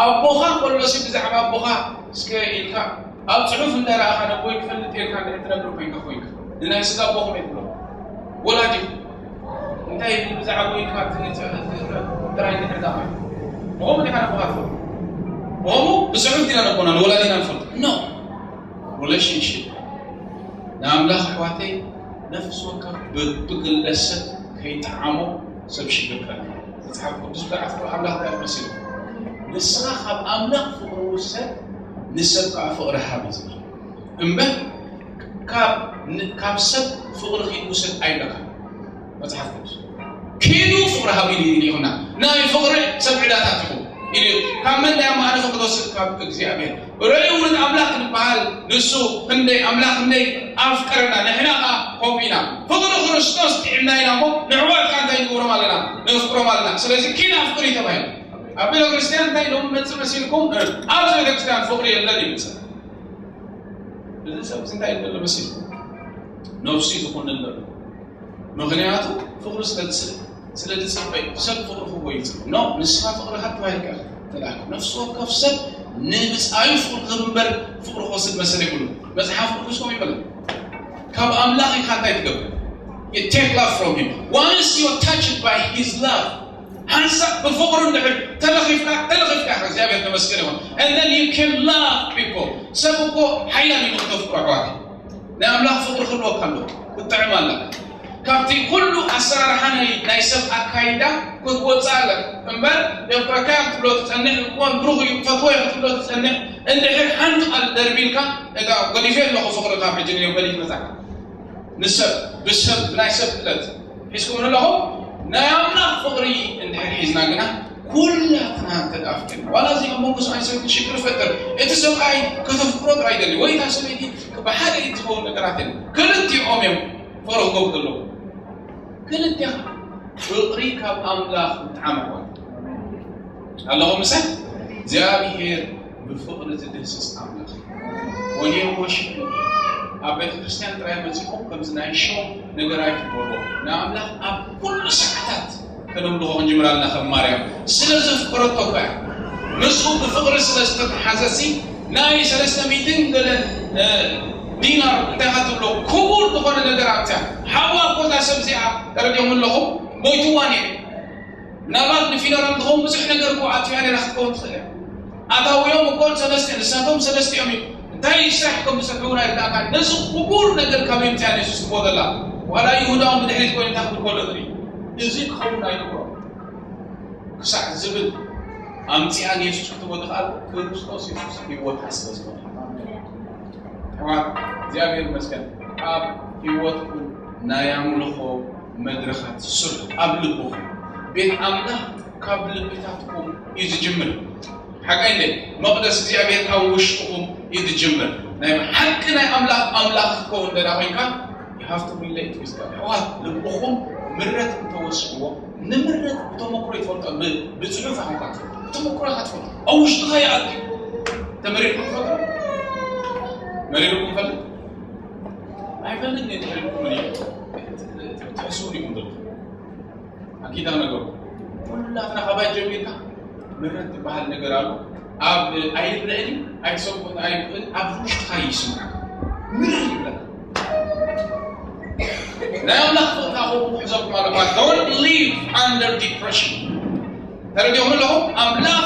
ኣቦኻ ከሎሲ ብዛዕባ ኣቦኻ እስከ ኢልካ ኣብ ጽሑፍ እንዳረኣኻ ነቦይ ክፈልጥ ኢልካ እንድሕር ትነብር ኮይንካ ኮይንካ ንናይ ስጋ ኣቦ ከመይ ትብሎ? ወላዲ እንታይ ይብል ብዛዕባ ኢልካ ጥራይ እንድሕር ዳ ኮይኑ ብኸምኡ ዲኻ ነቦኻ ትፈልጥ? ብኸምኡ ብጽሑፍ ዲና ነቦና ንወላዲና ንፈልጥ? ኖ። ሪሌሽንሽፕ ንኣምላኽ ኣሕዋተይ ነፍሲ ወከፍ ብግለሰብ ከይጠዓሞ ሰብ ሽግር ከ መጽሓፍ ቅዱስ ብዛዕባ ኣምላኽ እንታይ መሲሉ ንስኻ ካብ ኣምላኽ ፍቕሪ ውሰድ ንሰብ ከዓ ፍቕሪ ሃብ ዝብል እምበር ካብ ሰብ ፍቕሪ ኪድ ውሰድ ኣይብለካ መጽሓፍ ቅዱስ ኪዱ ፍቕሪ ሃብ ኢሉ ኢኹና ናይ ፍቕሪ ሰብ ዕዳታት ኢኹ ኢሉ ካብ መን ናይ ኣማእነ ፍቕሪ ወስድ ካብ እግዚኣብሔር ርእዩ ውሉድ ኣምላኽ ክንበሃል ንሱ ክንደይ ኣምላኽ ክንደይ ኣፍቀረና ንሕና ኸዓ ከምኡ ኢና ፍቕሪ ክርስቶስ ጥዕምና ኢና እሞ ንዕዋት ከዓ እንታይ ንገብሮም ኣለና ነፍቅሮም ኣለና ስለዚ ኪን ኣፍቅሪ ተባሂሉ ኣብ ቤተክርስትያን እንታይ ኢሎም መፅእ መሲልኩም ኣብዚ ቤተክርስትያን ፍቕሪ የለን ይብል ሰብ እዚ ሰብ እዚ እንታይ ይደሎ መሲልኩም ነብሱ ይዝኾነ ኣለሉ ምኽንያቱ ፍቕሪ ስለ ዝስለ ስለ ዝፅበይ ሰብ ፍቕሪ ክቦ ይፅበ ኖ ንስኻ ፍቕሪ ሃብ ተባሂልካ ተላእኩ ነፍሲ ወከፍ ሰብ ንብፃዩ ፍቕሪ ክህብ እምበር ፍቕሪ ክወስድ መሰል የብሉ መፅሓፍ ቅዱስ ከምኡ ይበል ካብ ኣምላኽ ኢኻ እንታይ ትገብር you take love from him once you are touched by his love ሓንሳብ ብፍቕሩ እንድሕር ተለኺፍካ ተለኺፍካ ኢኻ እግዚኣብሔር ተመስገን ይኹን and then you can love people ሰብ እኮ ሓያል እዩ ንክተፍቅሮ ኣሕዋት ናይ ኣምላኽ ፍቕሪ ክህልወካ ኣለዎ ክትጥዕም ኣለካ ካብቲ ኩሉ ኣሰራርሓ ናይ ናይ ሰብ ኣካይዳ ክትወፅእ ኣለካ እምበር የፍቅረካ ክትብሎ ትፀንሕ እኮ ብሩኽ እዩ ፈትወ ክትብሎ ትፀንሕ እንድሕር ሓንቲ ቃል ደርቢልካ እታ ገዲፈ ኣለኹ ፍቕሪ ካብ ሕጂ ንዮ በሊት መፃካ ንሰብ ብሰብ ናይ ሰብ ፍጥረት ሒዝኩም ኣለኹም ናይ ኣምላኽ ፍቕሪ እንድሕር ሒዝና ግና ኩላትና ተጣፍጥን ዋላ እዚ ኣብ መንጎ ሰብኣይ ሰበይቲ ሽግር ፈጥር እቲ ሰብኣይ ከተፍቅሮ ጥራይ ደሊ ወይ እታ ሰበይቲ ብሓደ ኢድ ዝኸውን ነገራት የለን ክልቲኦም እዮም ፈርኽ ገብሩ ዘለዉ ክልቲኻ ፍቕሪ ካብ ኣምላኽ ምጥዓም ኣሕዋት ኣለኹም ምሳይ እግዚኣብሔር ብፍቕሪ ዝድህስስ ኣምላኽ ወንየም ወሽፕ ኣብ ቤተ ክርስቲያን ጥራይ መጺኹም ከምዚ ናይ ሾው ነገር ኣይትግበሩ። ንኣምላኽ ኣብ ኩሉ ሰዓታት ከነምልኾ ክንጅምር ኣለና ከም ማርያም። ስለ ዘፍቀረቶ እኳ እያ። ምስኡ ብፍቕሪ ስለ ዝተተሓዘሲ ናይ ሰለስተ ሚእትን ገለ፣ እ፣ ዲናር እንታይ ኢኻ ትብሎ ክቡር ዝኾነ ነገር ኣብዚኣ። ሓዋ እኮ እዛ ሰብ እዚኣ ተረዲኦም ኣለኹም ሞይትዋ ነይሩ። ምናልባት ንፊነራል ትኸውን ብዙሕ ነገር እኮ ኣትያ ነይራ ክትከውን ትኽእል እያ። ኣታዊኦም እኮ ሰለስተ፣ ንሳቶም ሰለስቲኦም እዩ። እንታይ ስራሕ ከም ዝሰርሑ እውን ኣይርዳእካን። ነዚ ክቡር ነገር ካብ የምፅያ ንየሱስ ትቦ ዘላ ዋላ ይሁዳ እውን ብድሕሪት ኮይኑ እንታይ ክብል ከሎ ትርኢ። እዚ ክኸውን ኣይግብሮ ክሳዕ ዝብል ኣምፅኣ ንየሱስ ክትቦ ዝኽኣል ክርስቶስ የሱስ ህይወታ ስለ ዝኾነ። ኣሕዋት እግዚኣብሔር ይመስገን። ኣብ ህይወትኩም ናይ ኣምልኾ መድረኻት ስርሑ። ኣብ ልብኹም ቤት ኣምላኽ ካብ ልብታትኩም እዩ ዝጅምር። ሓቀይ እንደ መቕደስ እግዚኣብሔር ኣብ ውሽጥኹም እዩ ዝጅምር። ናይ ብሓቂ ናይ ኣምላኽ ኣምላኽ ክትከውን እንደ ኮይንካ you have to relate with God። ኣሕዋት ልብኹም ምረት እንተወስድዎ ንምረት ብተመክሮ ይትፈልጦ። ብፅሑፍ ኣሕዋት ብተመክሮ ኢኻ ትፈልጦ። ኣብ ውሽጥኻ ይኣቱ። ተመሪርኩም ትፈልጡ? መሪርኩም ፈልጥ? ኣይፈልጥን እየ። ተመሪርኩም ትሕስቡ ዲኹም ዘለኹም? ኣኪዳ ነገሩ ኩላትና ካባይ ጀሚርካ ምረት ትበሃል ነገር ኣሎ። ኣብ ኣይረአን ኣይሰብኩን ኣይብእን ኣብ ውሽጥኻ ይስምዓካ። ምርር ይብለካ። ናይ ኣምላኽ ፍቕርካ ከምኡ ክሕዘኩም ኣለኳ። Don't live under depression። ተረዲኹም ኣለኹም? ኣምላኽ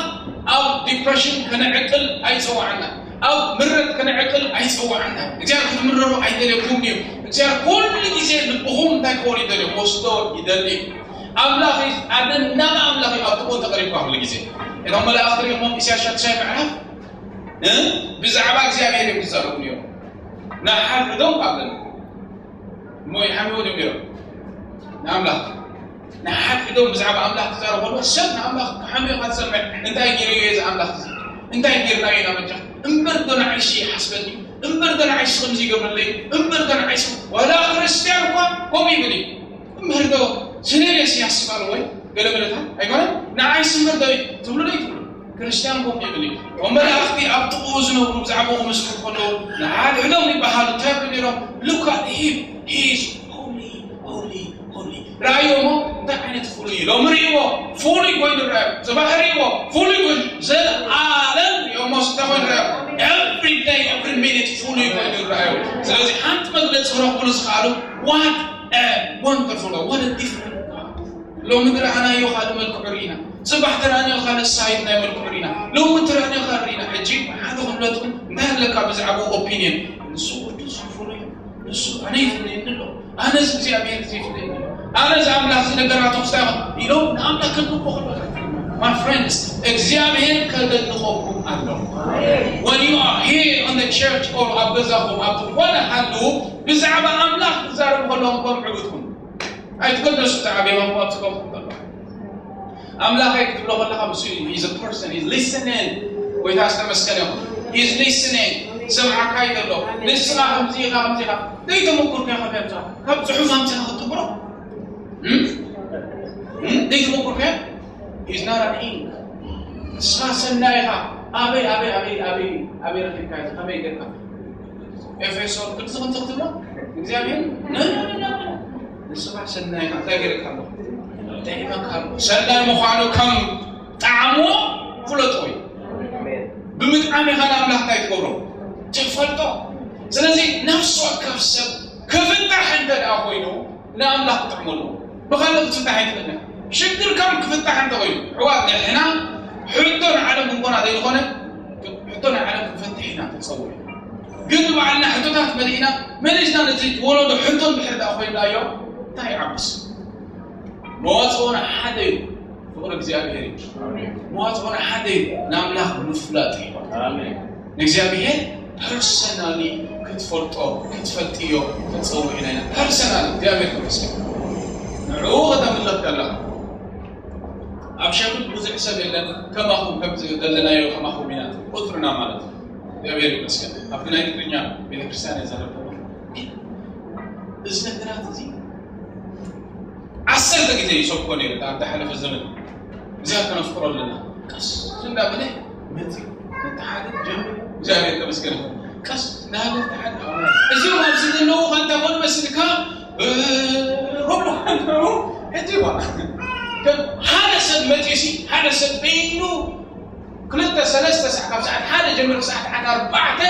ኣብ ዲፕሬሽን ከነዕቅል ኣይፀዋዓና፣ ኣብ ምረት ከነዕቅል ኣይፀዋዓና። እግዚኣብሔር ክትምረሩ ኣይደልየኩም እዩ። እግዚኣብሔር ኩሉ ግዜ ልብኹም እንታይ ክኾን ይደልዩ? ክወስዶ ይደሊ። ኣምላኽ እዩ፣ ኣደ እናማ ኣምላኽ እዩ ኣብ ጥቕኡ ተቐሪብካ ኩሉ ግዜ። እቶም መላእኽቲ ሪእኹም ኢሳያስ ሻድሻይ ምዕራፍ፣ እ? ብዛዕባ እግዚኣብሔር እዮም ዝዛረቡ ነይሮም። ንሓድሕዶም ኣብለን እሞ ይሓምዎ ድዮም ነይሮም? ንኣምላኽ ንሓድሕዶም ብዛዕባ ኣምላኽ ክዛረቡ ከለዉ ሰብ ንኣምላኽ ክሓምዮ ኢኻ ትሰምዕ። እንታይ ገይሩ እዩ እዚ ኣምላኽ እዚ? እንታይ ገይርናዮ ኢና በጃ? እምበር ዶ ንዓይሲ ይሓስበኒ? እምበር ዶ ንዓይሲ ከምዚ ይገብረለይ? እምበር ዶ ንዓይሲ ዋላ ክርስትያን እኳ ከምኡ ይብል እዩ። እምበር ዶ ስለ ኢየሱስ ያስባል ወይ ገለ መለታት ኣይኮነን? ንዓይሲ እምበር ዶ ትብሉ ዶ ይትብሉ? ክርስትያን ከምኡ ይብል እዩ። እቶም መላእኽቲ ኣብ ጥቕኡ ዝነብሩ ብዛዕባኡ ክምስክሩ ከለዉ ንሓድሕዶም ይበሃሉ። እንታይ ይብሉ ነይሮም? Look at him, he is holy, holy, holy። ረኣዮ እሞ እንታይ ዓይነት ፍሉይ እዩ? ሎሚ ርእይዎ ፍሉይ ኮይኑ ረኣዮ። ጽባሕ ርእይዎ ፍሉይ ኮይኑ ዘለኣለም ርእዮ እሞ እንታይ ኮይኑ ረኣዮ? Every day, every minute ፍሉይ ኮይኑ ረኣዮ። ስለዚ ሓንቲ መግለጺ ክረኽብሉ ዝኸኣሉ what a wonderful God, what a different God። ሎሚ ዝረኣናዮ ካልእ መልክዑ ርኢና፣ ጽባሕ ተረኣናዮ ካልእ ሳይድ ናይ መልክዑ ርኢና፣ ሎሚ ተረኣናዮ ካልእ ርኢና። ሕጂ ሓደ ክብለትኩም እንታይ ኣለካ ብዛዕባኡ ኦፒንየን? ንሱ ቅዱስ ፍሉይ እዩ። ንሱ ኣነ ይፍለየኒ ኣሎ። ኣነ እዚ እግዚኣብሔር እዚ ይፍለየኒ ኣሎ። ኣነ እዚ ኣምላኽ እዚ ነገራቱ ክስታይ ኢሎም ንኣምላኽ ከድንቆ ከሎ my friends እግዚኣብሔር ከደንቆኩም ኣሎ። When you are here on the church or ኣብ ገዛኹም ኣብ ዝኾነ ሃሉ ብዛዕባ ኣምላኽ ክዛረብ ከለኹም ከም ዕብትኩም ኣይትገደሱ። ብዛዕባ ቤማኹም ኣብ ጽቡቕ ከሎ ኣምላኸይ ክትብሎ ከለኻ ምስ is a person is listening። ጎይታ ዝተመስገነ ይኹን። Is listening። ሰምዓካ እዩ ዘሎ። ንስኻ ከምዚ ኢኻ ከምዚ ኢኻ ዘይተመኩርካዮ ከመይ ኣምጻኻ ካብ ጽሑፍ ኣምጺኻ ክትጥምሮ ዘይተመኩርካዮ is not an ink። ንስኻ ሰናይ ኢኻ። ኣበይ ኣበይ ኣበይ ኣበይ ኣበይ ረኺብካ ከመይ ጌርካ ኤፌሶን ቅዱስ ክንትኽትሎ እግዚኣብሔር ንስኻ ሰናይ ኢኻ። እንታይ ገይረካ ኣሎ? ጥዒመካ ኣሎ። ሰናይ ምዃኑ ከም ጣዕሙ ፍለጦ እዩ። ብምጥዓም ኢኻ ንኣምላኽ እንታይ ትገብሮ? ትፈልጦ። ስለዚ ነፍሲ ወከፍ ሰብ ክፍታሕ እንተ ደኣ ኮይኑ ንኣምላኽ ክጥዕመሉ ብኻልእ ክትፍታሕ ኣይትኽእልን። ሽግርካ ክፍታሕ እንተ ኮይኑ ሕዋት ንሕና ሕቶ ንዓለም ክንኮና ዘይንኾነ ሕቶ ንዓለም ክንፈትሕ ኢና ተፀውዒ። ግን ንባዕልና ሕቶታት መሊእና መሊስና ነቲ ወለዶ ሕቶ እንድሕር ደኣ ኮይንናዮ እንታይ ይዓብስ? መዋፅኦና ሓደ እዩ። ፍቕሪ እግዚኣብሔር እዩ። መዋፅኦና ሓደ እዩ። ንኣምላኽ ምፍላጥ እዩ። ንእግዚኣብሔር ፐርሰናሊ ክትፈልጦ ክትፈልጥዮ ተፀውዒና ኢና። ፐርሰናል እግዚኣብሔር ክመስል ንዕኡ ከተምልኽ ከለኻ ኣብ ሸምል ብዙሕ ሰብ የለን። ከማኹም ከምዚ ዘለናዮ ከማኹም ኢና ቁፅርና ማለት እዩ። እግዚኣብሔር ይመስገን። ኣብቲ ናይ ትግርኛ ቤተክርስትያን እየ ዘረብ እዚ ነገራት እዚ ዓሰርተ ግዜ ይሰብኮ ነይሩ። ኣብ ዝሓለፈ ዘመን እግዚኣብሔር ከነፍቅሮ ኣለና። ቀስ እንዳበለ መፂ ነተሓደ ጀምር። እግዚኣብሔር ተመስገን። ቀስ እንዳበለ ተሓደ እዞም ኣብዚ ዘለዉ ከንታ ኮን መስልካ እ፣ ሮብሎ ከንታው ሕጂ ዋ ከም ሓደ ሰብ መፂሲ ሓደ ሰብ በይኑ ክልተ ሰለስተ ሰዓት ካብ ሰዓት ሓደ ጀምር ሰዓት ዓት ኣርባዕተ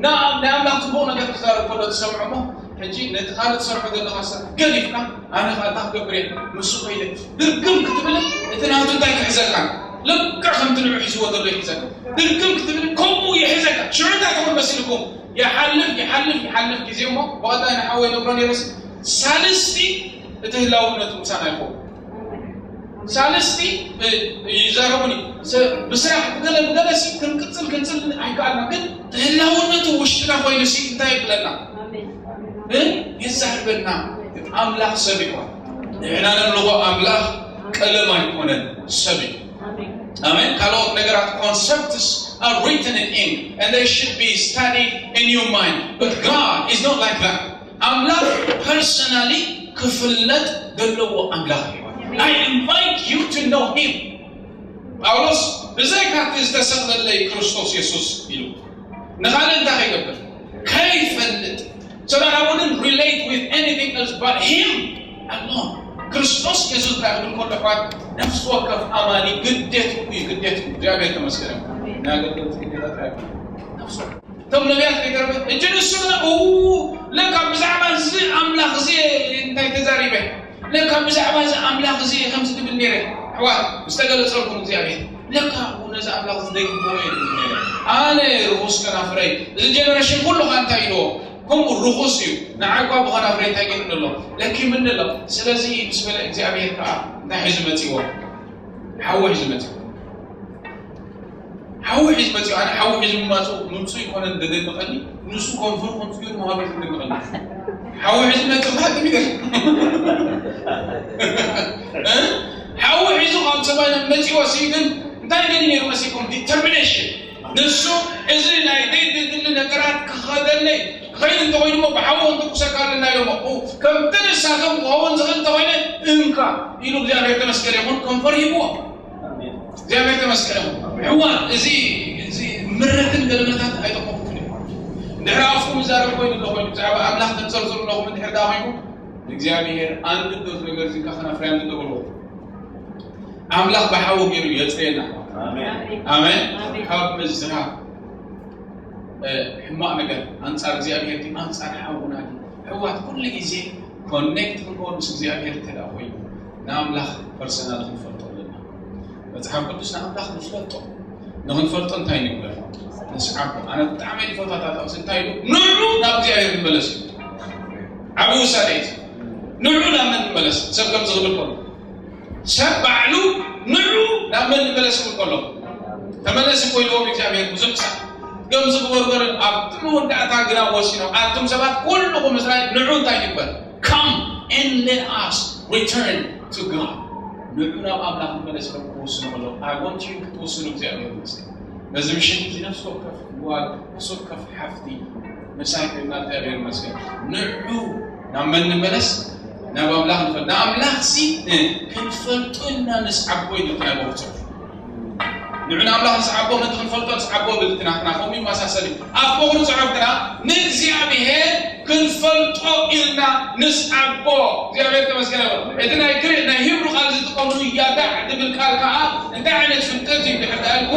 ና- ናይ ኣምላኽ ፅቡቕ ነገር ክዛረብ ከሎ ትሰምዖ እሞ ሕጂ ነቲ ካልእ ትሰርሖ ዘለኻ ስራሕ ገዲፍካ ኣነ ከዓ እንታይ ክገብር እየ ምስ ኮይነ ድርግም ክትብል እቲ ናቱ እንታይ ክሕዘካ ልክዕ ከምቲ ንዑ ሒዝዎ ዘሎ ይሕዘካ ድርግም ክትብል ከምኡ ይሕዘካ ሽዑ እንታይ ትኾን መሲልኩም ይሓልፍ ይሓልፍ ይሓልፍ ግዜ እሞ ብቐዳይ ንሓወይ ነግሮ ነይረስ ሳልስቲ እቲ ህላውነቱ ምሳና ይኸውን ሳልስቲ ይዛረቡኒ ብስራሕ ብገለ ብገለሲ ክንቅፅል ክንፅል ኣይከኣልና ግን ህላውነቱ ውሽጥና ኮይኑሲ እንታይ ይብለና የዛርበና ኣምላኽ ሰብ ይኮን ንሕና ነምልኾ ኣምላኽ ቀለም ኣይኮነን ሰብ እዩ ኣሜን ካልኦት ነገራት concepts are written in ink and they should be studied in your mind but God is not like that ኣምላኽ personally ክፍለጥ ዘለዎ ኣምላኽ እዩ I invite you to know him ጳውሎስ ብዘይካ እቲ ዝተሰቕለለይ ክርስቶስ የሱስ ኢሉ ንኻልእ እንታይ ከይገብር ከይፈልጥ so that I wouldn't relate with anything else but him alone ክርስቶስ የሱስ እንታይ ክብል ከሎ ኣሕዋት ነፍሲ ወከፍ ኣማኒ ግዴትኡ እዩ ግዴትኡ እግዚኣብሔር ተመስገን ናይ ኣገልገልቲ ግዴታ ጥራይ ነፍሲ እቶም ነቢያት ከይተረፈ እጅ ንሱ ለካ ብዛዕባ እዚ ኣምላኽ እዚ እንታይ ተዛሪበ ለካ ብዛዕባ እዚ ኣምላኽ እዚ ከምዚ ትብል ነይረ ኣሕዋት ዝተገለጸልኩም እግዚኣብሔር ለካ ነዚ ኣምላኽ እዚ ዘይግብኦ እየ ትብል ነይረ ኣነ ርኹስ ከናፍረይ እዚ ጀነሬሽን ኩሉ ኸ እንታይ ኢልዎ ከምኡ ርኹስ እዩ ንዓይ እኳ ብኸናፍረይ እንታይ ገይሩኒ ኣሎ ለኪምኒ ኣሎ ስለዚ ምስ በለ እግዚኣብሔር ከዓ እንታይ ሒዙ መፂዎ ሓዊ ሒዙ መፂዎ ሓዊ ሒዝ መፂኡ ኣነ ሓዊ ሒዝ ምማፁ ምምፁ ይኮነን ደደንቀኒ ንሱ ኮንፈር ኮንትዩ መሃበል ዝደንቀኒ ሓዊ ሒዝ መፂኡ ማለት ሚገር ሓዊ ሒዙ ካብ ሰማይ መፂዎ ሲ ግን እንታይ ገዲ ነይሩ መሲኩም ዲተርሚኔሽን ንሱ እዚ ናይ ደይ ድድሊ ነገራት ክኸደለይ ክኸይድ እንተኮይኑ ሞ ብሓዊ ክንትኩሰካ ኣለና ኢሎሞ ከምቲ ንሳቶም ክኸውን ዝኽእል እንተኮይነ እንካ ኢሉ እግዚኣብሔር ተመስገን ይኹን ኮንፈር ሂብዎ እግዚኣብሔር ተመስገን ሕዋን እዚ እዚ ምረትን ገለመታት ኣይጠቆምኩን እዩ ድሕሪ ኣፍኩም ይዛረብ ኮይኑ ኣሎ ኮይኑ ብዛዕባ ኣምላኽ ተንፀርፅሩ ኣለኹም እንድሕር ዳ ኮይኑ እግዚኣብሔር ኣንድዶ እዚ ነገር እዚ ካኸና ፍሬ ኣንድዶ በልዎ ኣምላኽ ብሓዊ ገይሩ የፅርየና ኣሜን ካብ ምዝራብ ሕማቕ ነገር ኣንፃር እግዚኣብሔር ድዩ ኣንፃር ሓውና ድዩ ሕዋት ኩሉ ግዜ ኮኔክት ክንከውን ምስ እግዚኣብሔር እንተ ኮይኑ ንኣምላኽ ፐርሰናል ክንፈልጦ ኣለና መፅሓፍ ቅዱስ ንኣምላኽ ንፍለጦ ንክንፈልጦ እንታይ ንግበር ንስዓቦ ኣነ ብጣዕሚ ዝፈታታ ጥቕሲ እንታይ ኢሉ ንዑ ናብ እግዚኣብሔር ንመለስ እዩ ዓብ ውሳኔ እዩ ንዑ ናብ መን ንመለስ ሰብ ከም ዝኽብል ከሎ ሰብ ባዕሉ ንዑ ናብ መን ንመለስ ክብል ከሎ ተመለስ እኮ ኢልዎም እግዚኣብሔር ብዙሕ ሳዕ ገም ዝግበርበርን ኣብቲ መወዳእታ ግና ወሲኖም ኣቱም ሰባት ኩልኹም እስራኤል ንዑ እንታይ ይግበር come and let us return to God ንዑ ናብ ኣምላኽ ንመለስ ኢሎም ክወስኑ ከለዉ I want you ክትወስኑ እግዚኣብሔር ይመስገን በዚ ምሽት እዚ ነፍሲ ወከፍ ጓል ነፍሲ ወከፍ ሓፍቲ ምሳይ ኮይና እግዚኣብሔር ይመስገን ንዑ ናብ መን ንመለስ ናብ ኣምላኽ ንፈል ንኣምላኽ ሲ ክንፈልጦ ኢልና ንስዓቦ ኢሉ ናይ መውፅእ ንዑ ንኣምላኽ ንስዓቦ ምእንቲ ክንፈልጦ ንስዓቦ ብል እቲ ናትና ከምኡ ይመሳሰል እዩ ኣብ ፍቕሪ ፅሑፍ ግና ንእግዚኣብሔር ክንፈልጦ ኢልና ንስዓቦ እግዚኣብሔር ተመስገን ይበል እቲ ናይ ግሪክ ናይ ሂብሩ ቃል ዝጥቀምሉ ያዳዕ ዝብል ቃል ከዓ እንታይ ዓይነት ፍልጠት እዩ ድሕር ዳልኩ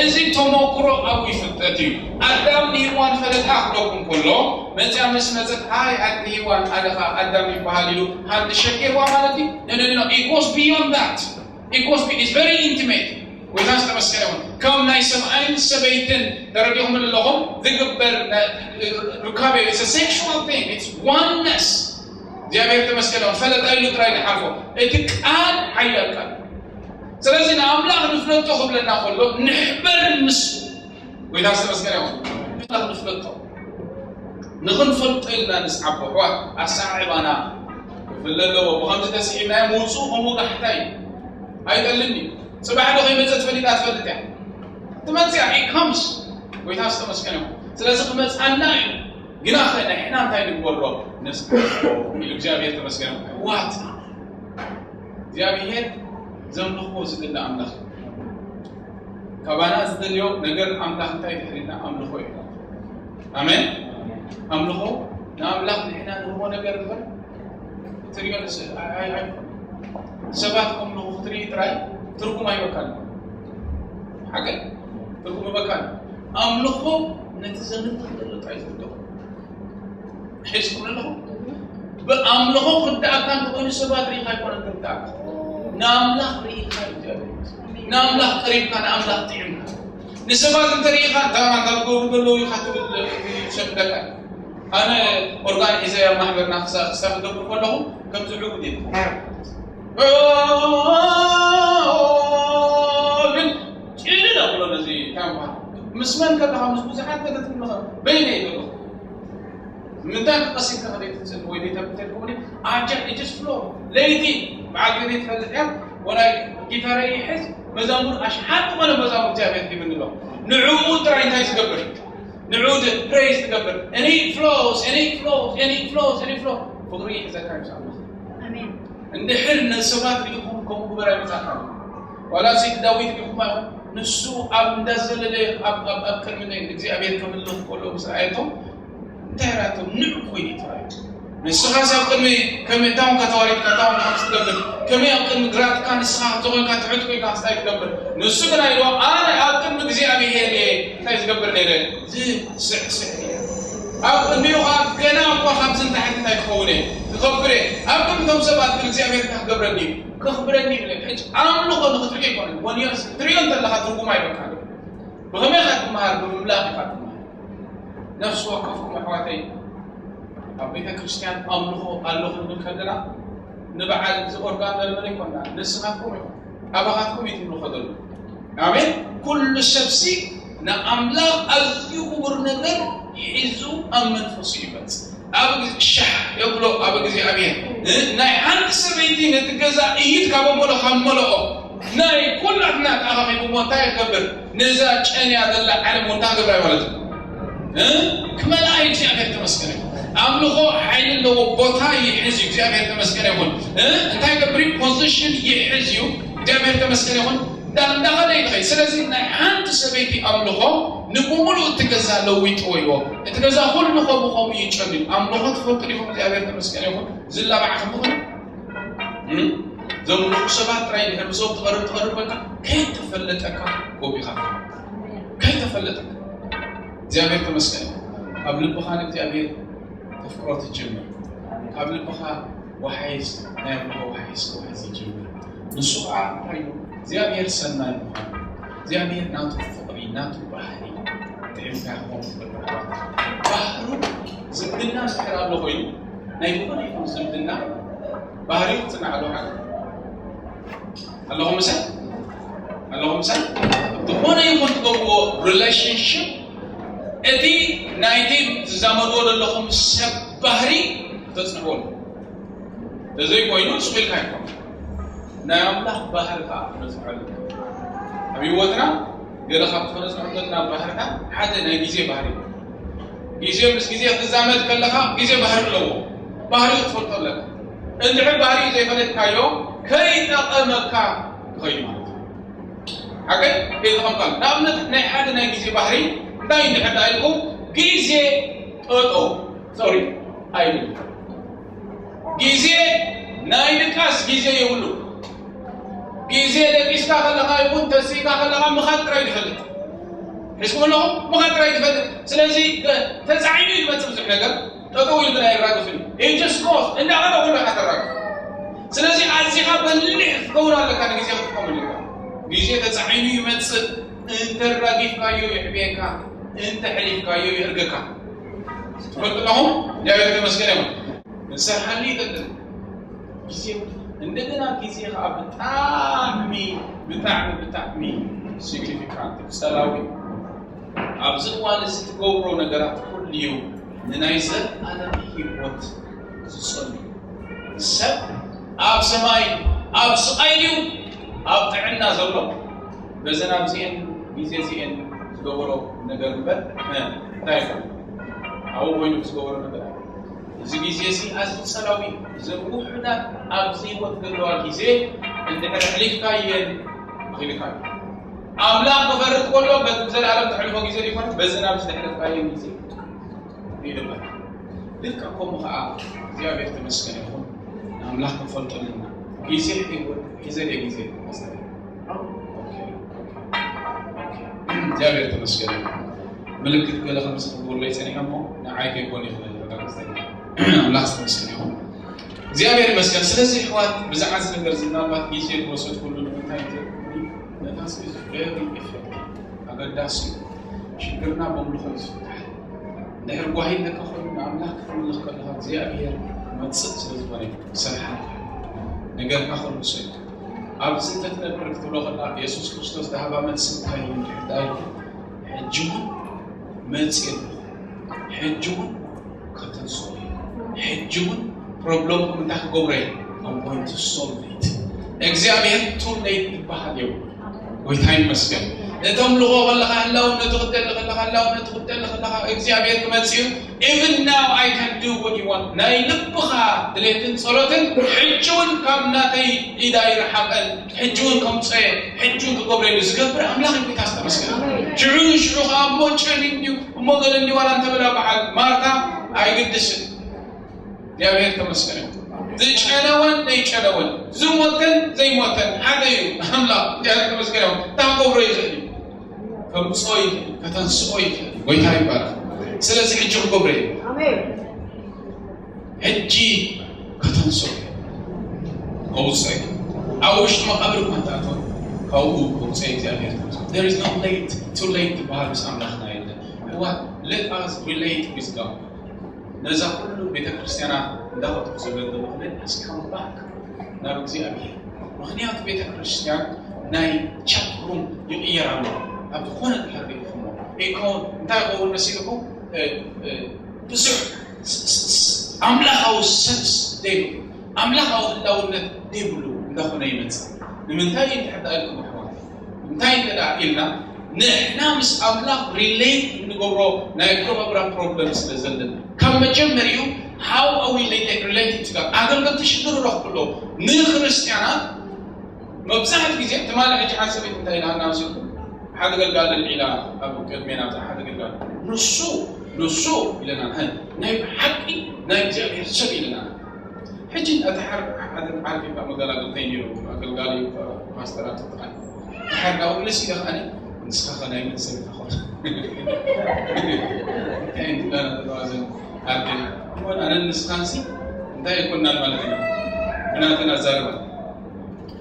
እዚ ተመክሮ ኣብኡ ፍልጠት እዩ ኣዳም ንሂዋን ፈለጣ ክለኩም ከሎ መፅያ ምስ መፀት ኣይ ኣድኒ ሂዋን ኣደኻ ኣዳም ይበሃል ኢሉ ሃንዲ ሸኪርዋ ማለት እዩ no no no it goes beyond that it goes be- it's very intimate ጎይታ ዝተመስገነ ይሁን ከም ናይ ሰብኣይን ሰበይትን ተረዲኹም ኣለኹም ዝግበር ርካቤ it's a sexual thing it's oneness እግዚኣብሔር ተመስገነ ይሁን ፈለጣ ኢሉ ጥራይ ንሓልፎ እቲ ቃል ሓያል ቃል ስለዚ ንኣምላኽ ንፍለጦ ክብለና ከሎ ንሕበር ምስ ጎይታ ዝተመስገነ ይሁን ንፍለጦ ንኽንፈልጦ ኢልና ንስዓቦ ኣሕዋት ኣሰዓዕባና ክፍለ ኣለዎ ብኸምዚ ተስዒብናዮ ምውፅኡ ከምኡ ጋሕታ እዩ ኣይጠልን እዩ ፅባሕ ዶ ከይመፀ ትፈሊጣ ትፈልጥ እያ ትመፅያ it comes ጎይታ ዝተመስገነ ይሁን ስለዚ ክመፅኣና እዩ ግና ኸ ንሕና እንታይ ንግበሮ ነስዓቦ ኢሉ እግዚኣብሔር ተመስገነ ይሁን ኣሕዋት እግዚኣብሔር ዘምልኽዎ ዝደሊ ኣምላኽ እዩ ካባና ዝደልዮ ነገር ኣምላኽ እንታይ ድሕሪና ኣምልኾ እዩ ኣሜን ኣምልኾ ንኣምላኽ ንሕና ንህቦ ነገር እምበር ትሪኦ ንስ-፣ ኣይ-፣ ኣይ-፣ ኣይኮን። ሰባት ከምልኹ ክትርኢ ጥራይ ትርጉም ኣይበካን። ሓቂ ትርጉም ይበካን። ኣምልኾ ነቲ ዘምልኽ ዘሎ ጥራይ ዝርድኦ። ሒዝኩም ኣለኹም? ብኣምልኾ ክርዳእካ እንተኾይኑ ሰባት ርኢኻ ኣይኮነን ክርዳእካ። ንኣምላኽ ርኢኻ እዩ እግዚኣብሔር። ንኣምላኽ ቀሪብካ፣ ንኣምላኽ ጥዒምካ። ንሰባት እንተርኢኻ፣ "እንታይ ማንታ ዝገብሩ ዘለዉ ኢኻ?" ትብል ይሰምደካ። ኣነ ኦርጋን ሒዘ ኣብ ማሕበርና ክሳ-፣ ክሳብ ዝገብር ከለኹ ከምዚ ዕቡድ እየ። ግን ጭልል ኣብሎ ነዚ ታንኳ። ምስ መን ከለኻ? ምስ ብዙሓት ከተትምኻ በይነ እየ ዘለኹ። ምንታይ ክቐሲልካ ከደይ ትንስን ወይ ደይ ተብተል ከሆነ ኣጀር እጅስ ፍሎ ለይቲ በዓል ገደይ ትፈልጥ እያ። ወላይ ጊታረይ ይሕዝ መዛሙር ኣሽሓት ዝኾነ መዛሙር እግዚኣብሔር ሂብኒ ኣሎ። ንዕኡ ጥራይ እንታይ ዝገብር? ንዕኡ ድ-፣ ፕሬዝ ትገብር። And it flows, and it flows, and it flows, and it flows. ፍቕሪ ይሕዘካ እዩ ኣምላኽ። ኣሜን። እንድሕር ንሰባት ርኢኹም ከምኡ ግበር ኣይመጻእካን። ዋላ እዚ ዳዊት ርኢኹም ኣይኹም፣ ንሱ ኣብ እንዳዘለለ ኣብ፣ ኣብ፣ ኣብ ቅድሚ ናይ እግዚኣብሔር ከምልኽ ከሎ ምስ ረኣየቶም፣ እንታይ ራእቶም? ንዑ ኮይኑ እዩ ተባሂሉ። ንስኻስ ኣብ ቅድሚ ከመይ እታውን ከተዋሪድካ እታውን ንኸምስ ትገብር፣ ከመይ ኣብ ቅድሚ ግራትካ ንስኻ ከምዚ ኮይንካ ትሑት ኮይንካ ክስታይ ትገብር? ንሱ ግና ኢልዎ፣ ኣነ ኣብ ቅድሚ እግዚኣብሔር እየ እንታይ ዝገብር ነይረ? ዝስዕስዕ እየ። ኣብ ቅድሚኡ ኸዓ ገና እኳ ካብዚ ንታሕቲ እንታይ ክኸውን እየ? ክኸብር እየ። ኣብ ቅድሚ እቶም ሰባት ግን እግዚኣብሔር እንታይ ክገብረኒ እዩ? ከኽብረኒ እዩ። ሕጂ ኣምልኾ ንኽትሪኦ ኣይኮነን። ወንዮስ ክትሪኦ እንተለኻ ትርጉም ኣይበካን። ብኸመይ ኢኻ ትመሃር? ብምምላኽ ኢኻ ትመሃር። ነፍሲ ወከፍኩም ኣሕዋተይ፣ ኣብ ቤተ ክርስቲያን ኣምልኾ ኣሎ ክንብል ከለና፣ ንበዓል እዚ ኦርጋን ለመደ ኣይኮና፣ ንስኻትኩም ኢኹም፣ ኣባኻትኩም እዩ ትምልኾ ዘሎ። ኣሜን። ኩሉ ሰብሲ ንኣምላኽ ኣዝዩ ክቡር ነገር ሒዙ ኣብ መንፈሱ ይመጽእ። ኣብ ግዜ ሻሕ የብሎ ኣብ እግዚኣብሔር። እ፣ ናይ ሓንቲ ሰበይቲ ነቲ ገዛ እይት ካብ ኣቦሎ ካብ መለኦ፣ ናይ ኩላትና ተኣኻኺቡ እሞ እንታይ ይገብር? ነዛ ጨንያ ዘላ ዓለም እውን እንታይ ክገብራ እዩ ማለት እዩ? እ? ክመልኣ እዩ። እግዚኣብሔር ተመስገነ። ኣምልኾ ሓይሊ ኣለዎ፣ ቦታ ይሕዝ እዩ። እግዚኣብሔር ተመስገነ ይኹን። እ? እንታይ ይገብር እዩ? ፖዚሽን ይሕዝ እዩ። እግዚኣብሔር ተመስገነ ይኹን። እንዳ-፣ እንዳኸደ ይኸይድ። ስለዚ ናይ ሓንቲ ሰበይቲ ኣምልኾ ንብሙሉእ እቲ ገዛ ለዊጥዎ ኢልዎ። እቲ ገዛ ኩሉ ከምኡ ከምኡ እዩ ጨልዩ። ኣምልኾ ትፈልጡ ዲኹም? እግዚኣብሔር ተመስገነ ይኹን። ዝላባዕ ከም ዝኾነ፣ እም? ዘምልኹ ሰባት ጥራይ ድሕሪ ምስኦም ትቐርብ ትቐርብ ኮይንካ ከይተፈለጠካ ጎቢኻ። ከይተፈለጠካ። እግዚኣብሔር ተመስገነ። ካብ ልብኻ ንእግዚኣብሔር ተፍቅሮ ትጅምር። ካብ ልብኻ ወሓይስ፣ ናይ ኣምልኾ ወሓይስ ክወሕዝ ይጅምር። ንሱ ኸዓ እንታይ እዩ? እግዚኣብሔር ሰናይ ምዃኑ፣ እግዚኣብሔር ናቱ ፍቕሪ፣ ናቱ ባህሪ ጥዒምካ ክኾን ትገብር። ባህሩ ዝምድና እንድሕር ኣሎ ኮይኑ፣ ናይ ዝኾነ ይኹን ዝምድና ባህሪ ክጽናዕ ኣለዎ። ሓቂ ኣለኹም ምሳይ? ኣለኹም ምሳይ? ዝኾነ ይኹን ትገብርዎ ሪሌሽንሽፕ፣ እቲ ናይቲ ትዛመድዎ ዘለኹም ሰብ ባህሪ ተጽንዕዎ። ተዘይኮይኑ ሱቕ ኢልካ ኣይኮን። ናይ ኣምላኽ ባህሪ ከኣ ክነጽንዖ ኣለና። ኣብ ህይወትና ገለ ካብ ክነጽንዖ ዘለና ባህርታት ሓደ ናይ ግዜ ባህሪ እዩ። ግዜ ምስ ግዜ ክትዛመድ ከለኻ ግዜ ባህሪ ኣለዎ። ባህሪ ክትፈልጦ ኣለካ። እንድሕር ባህሪ ዘይፈለጥካዮ ከይጠቐመካ ይኸይድ ማለት እዩ። ሓቀይ ከይጠቐምካ። ንኣብነት ናይ ሓደ ናይ ግዜ ባህሪ እንታይ እንድሕር ደኣ ኢልኩም ግዜ ጠጠው፣ ሶሪ፣ ኣይብል። ግዜ ናይ ድቃስ ግዜ የብሉ። ግዜ ደቂስካ ከለኻ ይኹን ተሲእካ ከለኻ ምኻድ ጥራይ ይፈልጥ። ሒዝኩም ኣለኹም? ምኻድ ጥራይ ይፈልጥ። ስለዚ ተጻዒኑ ይመጽእ ብዙሕ ነገር፣ ጠጠው ኢሉ ግን ኣይራግፍን እዩ። It just goes። እንዳኸደ ኩሉ ኢኻ ተራግፍ። ስለዚ ኣዚኻ በሊሕ ክትከውን ኣለካ፣ ንግዜ ክትጥቀመሉ ኢኻ። ግዜ ተጻዒኑ ይመጽእ፣ እንተ ራጊፍካዮ የዕብየካ፣ እንተ ሕሊፍካዮ የእርገካ። ትፈልጡ ኣለኹም? እግዚኣብሔር ተመስገን ይኹን። ንሰርሓሉ ይጠልም። ግዜ እንደገና ግዜ ኸዓ ብጣዕሚ፣ ብጣዕሚ፣ ብጣዕሚ ሲግኒፊካንት እዩ፣ ጸላዊ እዩ። ኣብዚ እዋን እዚ ትገብሮ ነገራት ኩሉ እዩ ንናይ ዘለኣለም ህይወት ዝጸሉ። ሰብ ኣብ ሰማይ ኣብ ስቓይ ድዩ ኣብ ጥዕና ዘሎ? በዘን ኣብዚኤን ግዜ እዚኤን ዝገበሮ ነገር እምበር፣ እ፣ እንታይ ይኾን? ኣብኡ ኮይኑ ዝገበሮ ነገር ኣይኮነን። እዚ ግዜ እዚ ኣዝዩ ጸላዊ እዩ። እዘን ውሑዳት ኣብዚ ህይወት ዘለዋ ግዜ እንድሕር ኣሕሊፍካየን ኣኺልካ እዩ። ኣምላኽ ክፈርድ ከሎ በቲ ብዘለኣለም ተሕልፎ ግዜ ዘይኮነ፣ በዘን ኣብዚ ዘሕለፍካየን ግዜ እዩ ይግበር። ልክዕ ከምኡ ከዓ እግዚኣብሔር ተመስገን ይኹን። ንኣምላኽ ክንፈልጦ ኣለና። ግዜ ሒዘ ግዜ እግዚኣብሔር ተመስገን ይኹን። ምልክት ገለ ከም ዝኽብርለይ ጸኒሐ እሞ ንዓይ ከይኮን ይኽእል። ኣምላኽ ተመስገን ይኹን። እግዚኣብሔር ይመስገን። ስለዚ ኣሕዋት ብዛዕባ እዚ ነገር እዚ ምናልባት ግዜ ዝወሰድኩሉ ንምንታይ እንተ ነታስ ኢዝ ቨሪ ኢፌክቲቭ ኣገዳሲ እዩ። ሽግርና በምልኾ እዩ ዝፍታሕ። እንድሕር ጓሂ ኣለካ ኮይኑ ንኣምላኽ ክትምልኽ ከለኻ እግዚኣብሔር መጽእ ስለ ዝኾነ ይሰርሓልካ። ነገርካ ከልብሶ እዩ። ኣብዚ እንተትነብር ክትብሎ ከላ የሱስ ክርስቶስ ዝሃባ መልሲ እንታይ እዩ? እንድሕር ደኣ ኢልካ ሕጂ እውን መጽእ ኣለኹ። ሕጂ እውን ከተንስኦ እዩ። ሕጂ እውን ፕሮብለምኩም እንታይ ክገብሮ እየ? I'm going to solve it። እግዚኣብሔር too late ዝበሃል የብሉ። ጎይታ ይመስገን። እቶም ልኾ ከለኻ ህላውነቱ ክትደሊ ከለኻ ህላውነቱ ክትደሊ ከለኻ እግዚኣብሔር ክመጽእ እዩ። Even now I can do what you want። ናይ ልብኻ ድሌትን ጸሎትን ሕጂ እውን ካብ ናተይ ኢዳ ይርሓቐን ሕጂ እውን ከምጽኦ እየ ሕጂ እውን ክገብሮ እየ ዝገብር ኣምላኽ እዩ። ጎይታ ዝተመስገነ። ሽዑ ንሽዑ ኸዓ እሞ ጨኒ እንድዩ እሞ ገለ እንዲ ዋላ እንተበላ በዓል ማርታ ኣይግድስን። እግዚኣብሔር ተመስገነ። ዝጨነወን ዘይጨነወን ዝሞተን ዘይሞተን ሓደ እዩ ኣምላኽ። እግዚኣብሔር ተመስገነ። እንታይ ክገብሮ ይኽእል እዩ? ከምፅኦ ይኽእል፣ ከተንስኦ ይኽእል። ጎይታ ይባረክ። ስለዚ ሕጂ ክገብሮ እዩ። ሕጂ ከተንስኦ እዩ። ከውፅኦ እዩ። ኣብ ውሽጢ መቃብር እኳ እንተኣተወ ካብኡ ከውፅኦ እግዚኣብሔር። There is no late, too late ዝበሃል ምስ ኣምላኽና የለን። እዋ let us relate with God። ነዛ ኩሉ ቤተክርስትያናት እንዳኸድኩ ዝብለ ዘለኹ let us come back ናብ እግዚኣብሔር። ምኽንያቱ ቤተክርስትያን ናይ ቻት ሩም ይቕየር ኣሎ። ኣብ ዝኾነ ድሕር ሪኢኹሞ ኢኮ እንታይ ይኸውን መሲልኩም? እ፣ እ፣ ብዙሕ ስ- ስ- ስ- ኣምላኻዊ ሰንስ ዘይብሉ ኣምላኻዊ ህላውነት ዘይብሉ እንዳኾነ ይመፅእ። ንምንታይ እዩ እንድሕር ደኣ ኢልኩም ኣሕዋት? እንታይ እንተ ደኣ ኢልና ንሕና ምስ ኣምላኽ ሪሌት እንገብሮ ናይ ኣገባብራ ፕሮብለም ስለ ዘለና ካብ መጀመሪኡ how are we related to God? ኣገልገልቲ ሽግር ረኽቡ ኣለዉ። ንክርስትያናት መብዛሕትኡ ግዜ ትማሊ ሕጂ ሓንሰበይት እንታይ ኢላ እናምስልኩም ሓደ ገልጋሊ ልዒላ ኣብ ቅድሜና ብዛ ሓደ ገልጋሊ ንሱ ንሱ ኢለና ናይ ብሓቂ ናይ እግዚኣብሔር ሰብ ኢለና። ሕጂ እቲ ሓር ሓደ ዓርኪ ካብ መገላገልተይ ነይሩ ኣገልጋሊ ፓስተራት ትቃል ሓር ካብ ምልስ ኢለ ከዓኒ ንስኻ ከ ናይ መን ሰብ ኢኻ ኾን እንታይ እንትዳና ተዋዘን ኣርኪ እሞ ኣነ ንስኻንሲ እንታይ ይኮናል ማለት እዩ ብናተን ኣዛርባ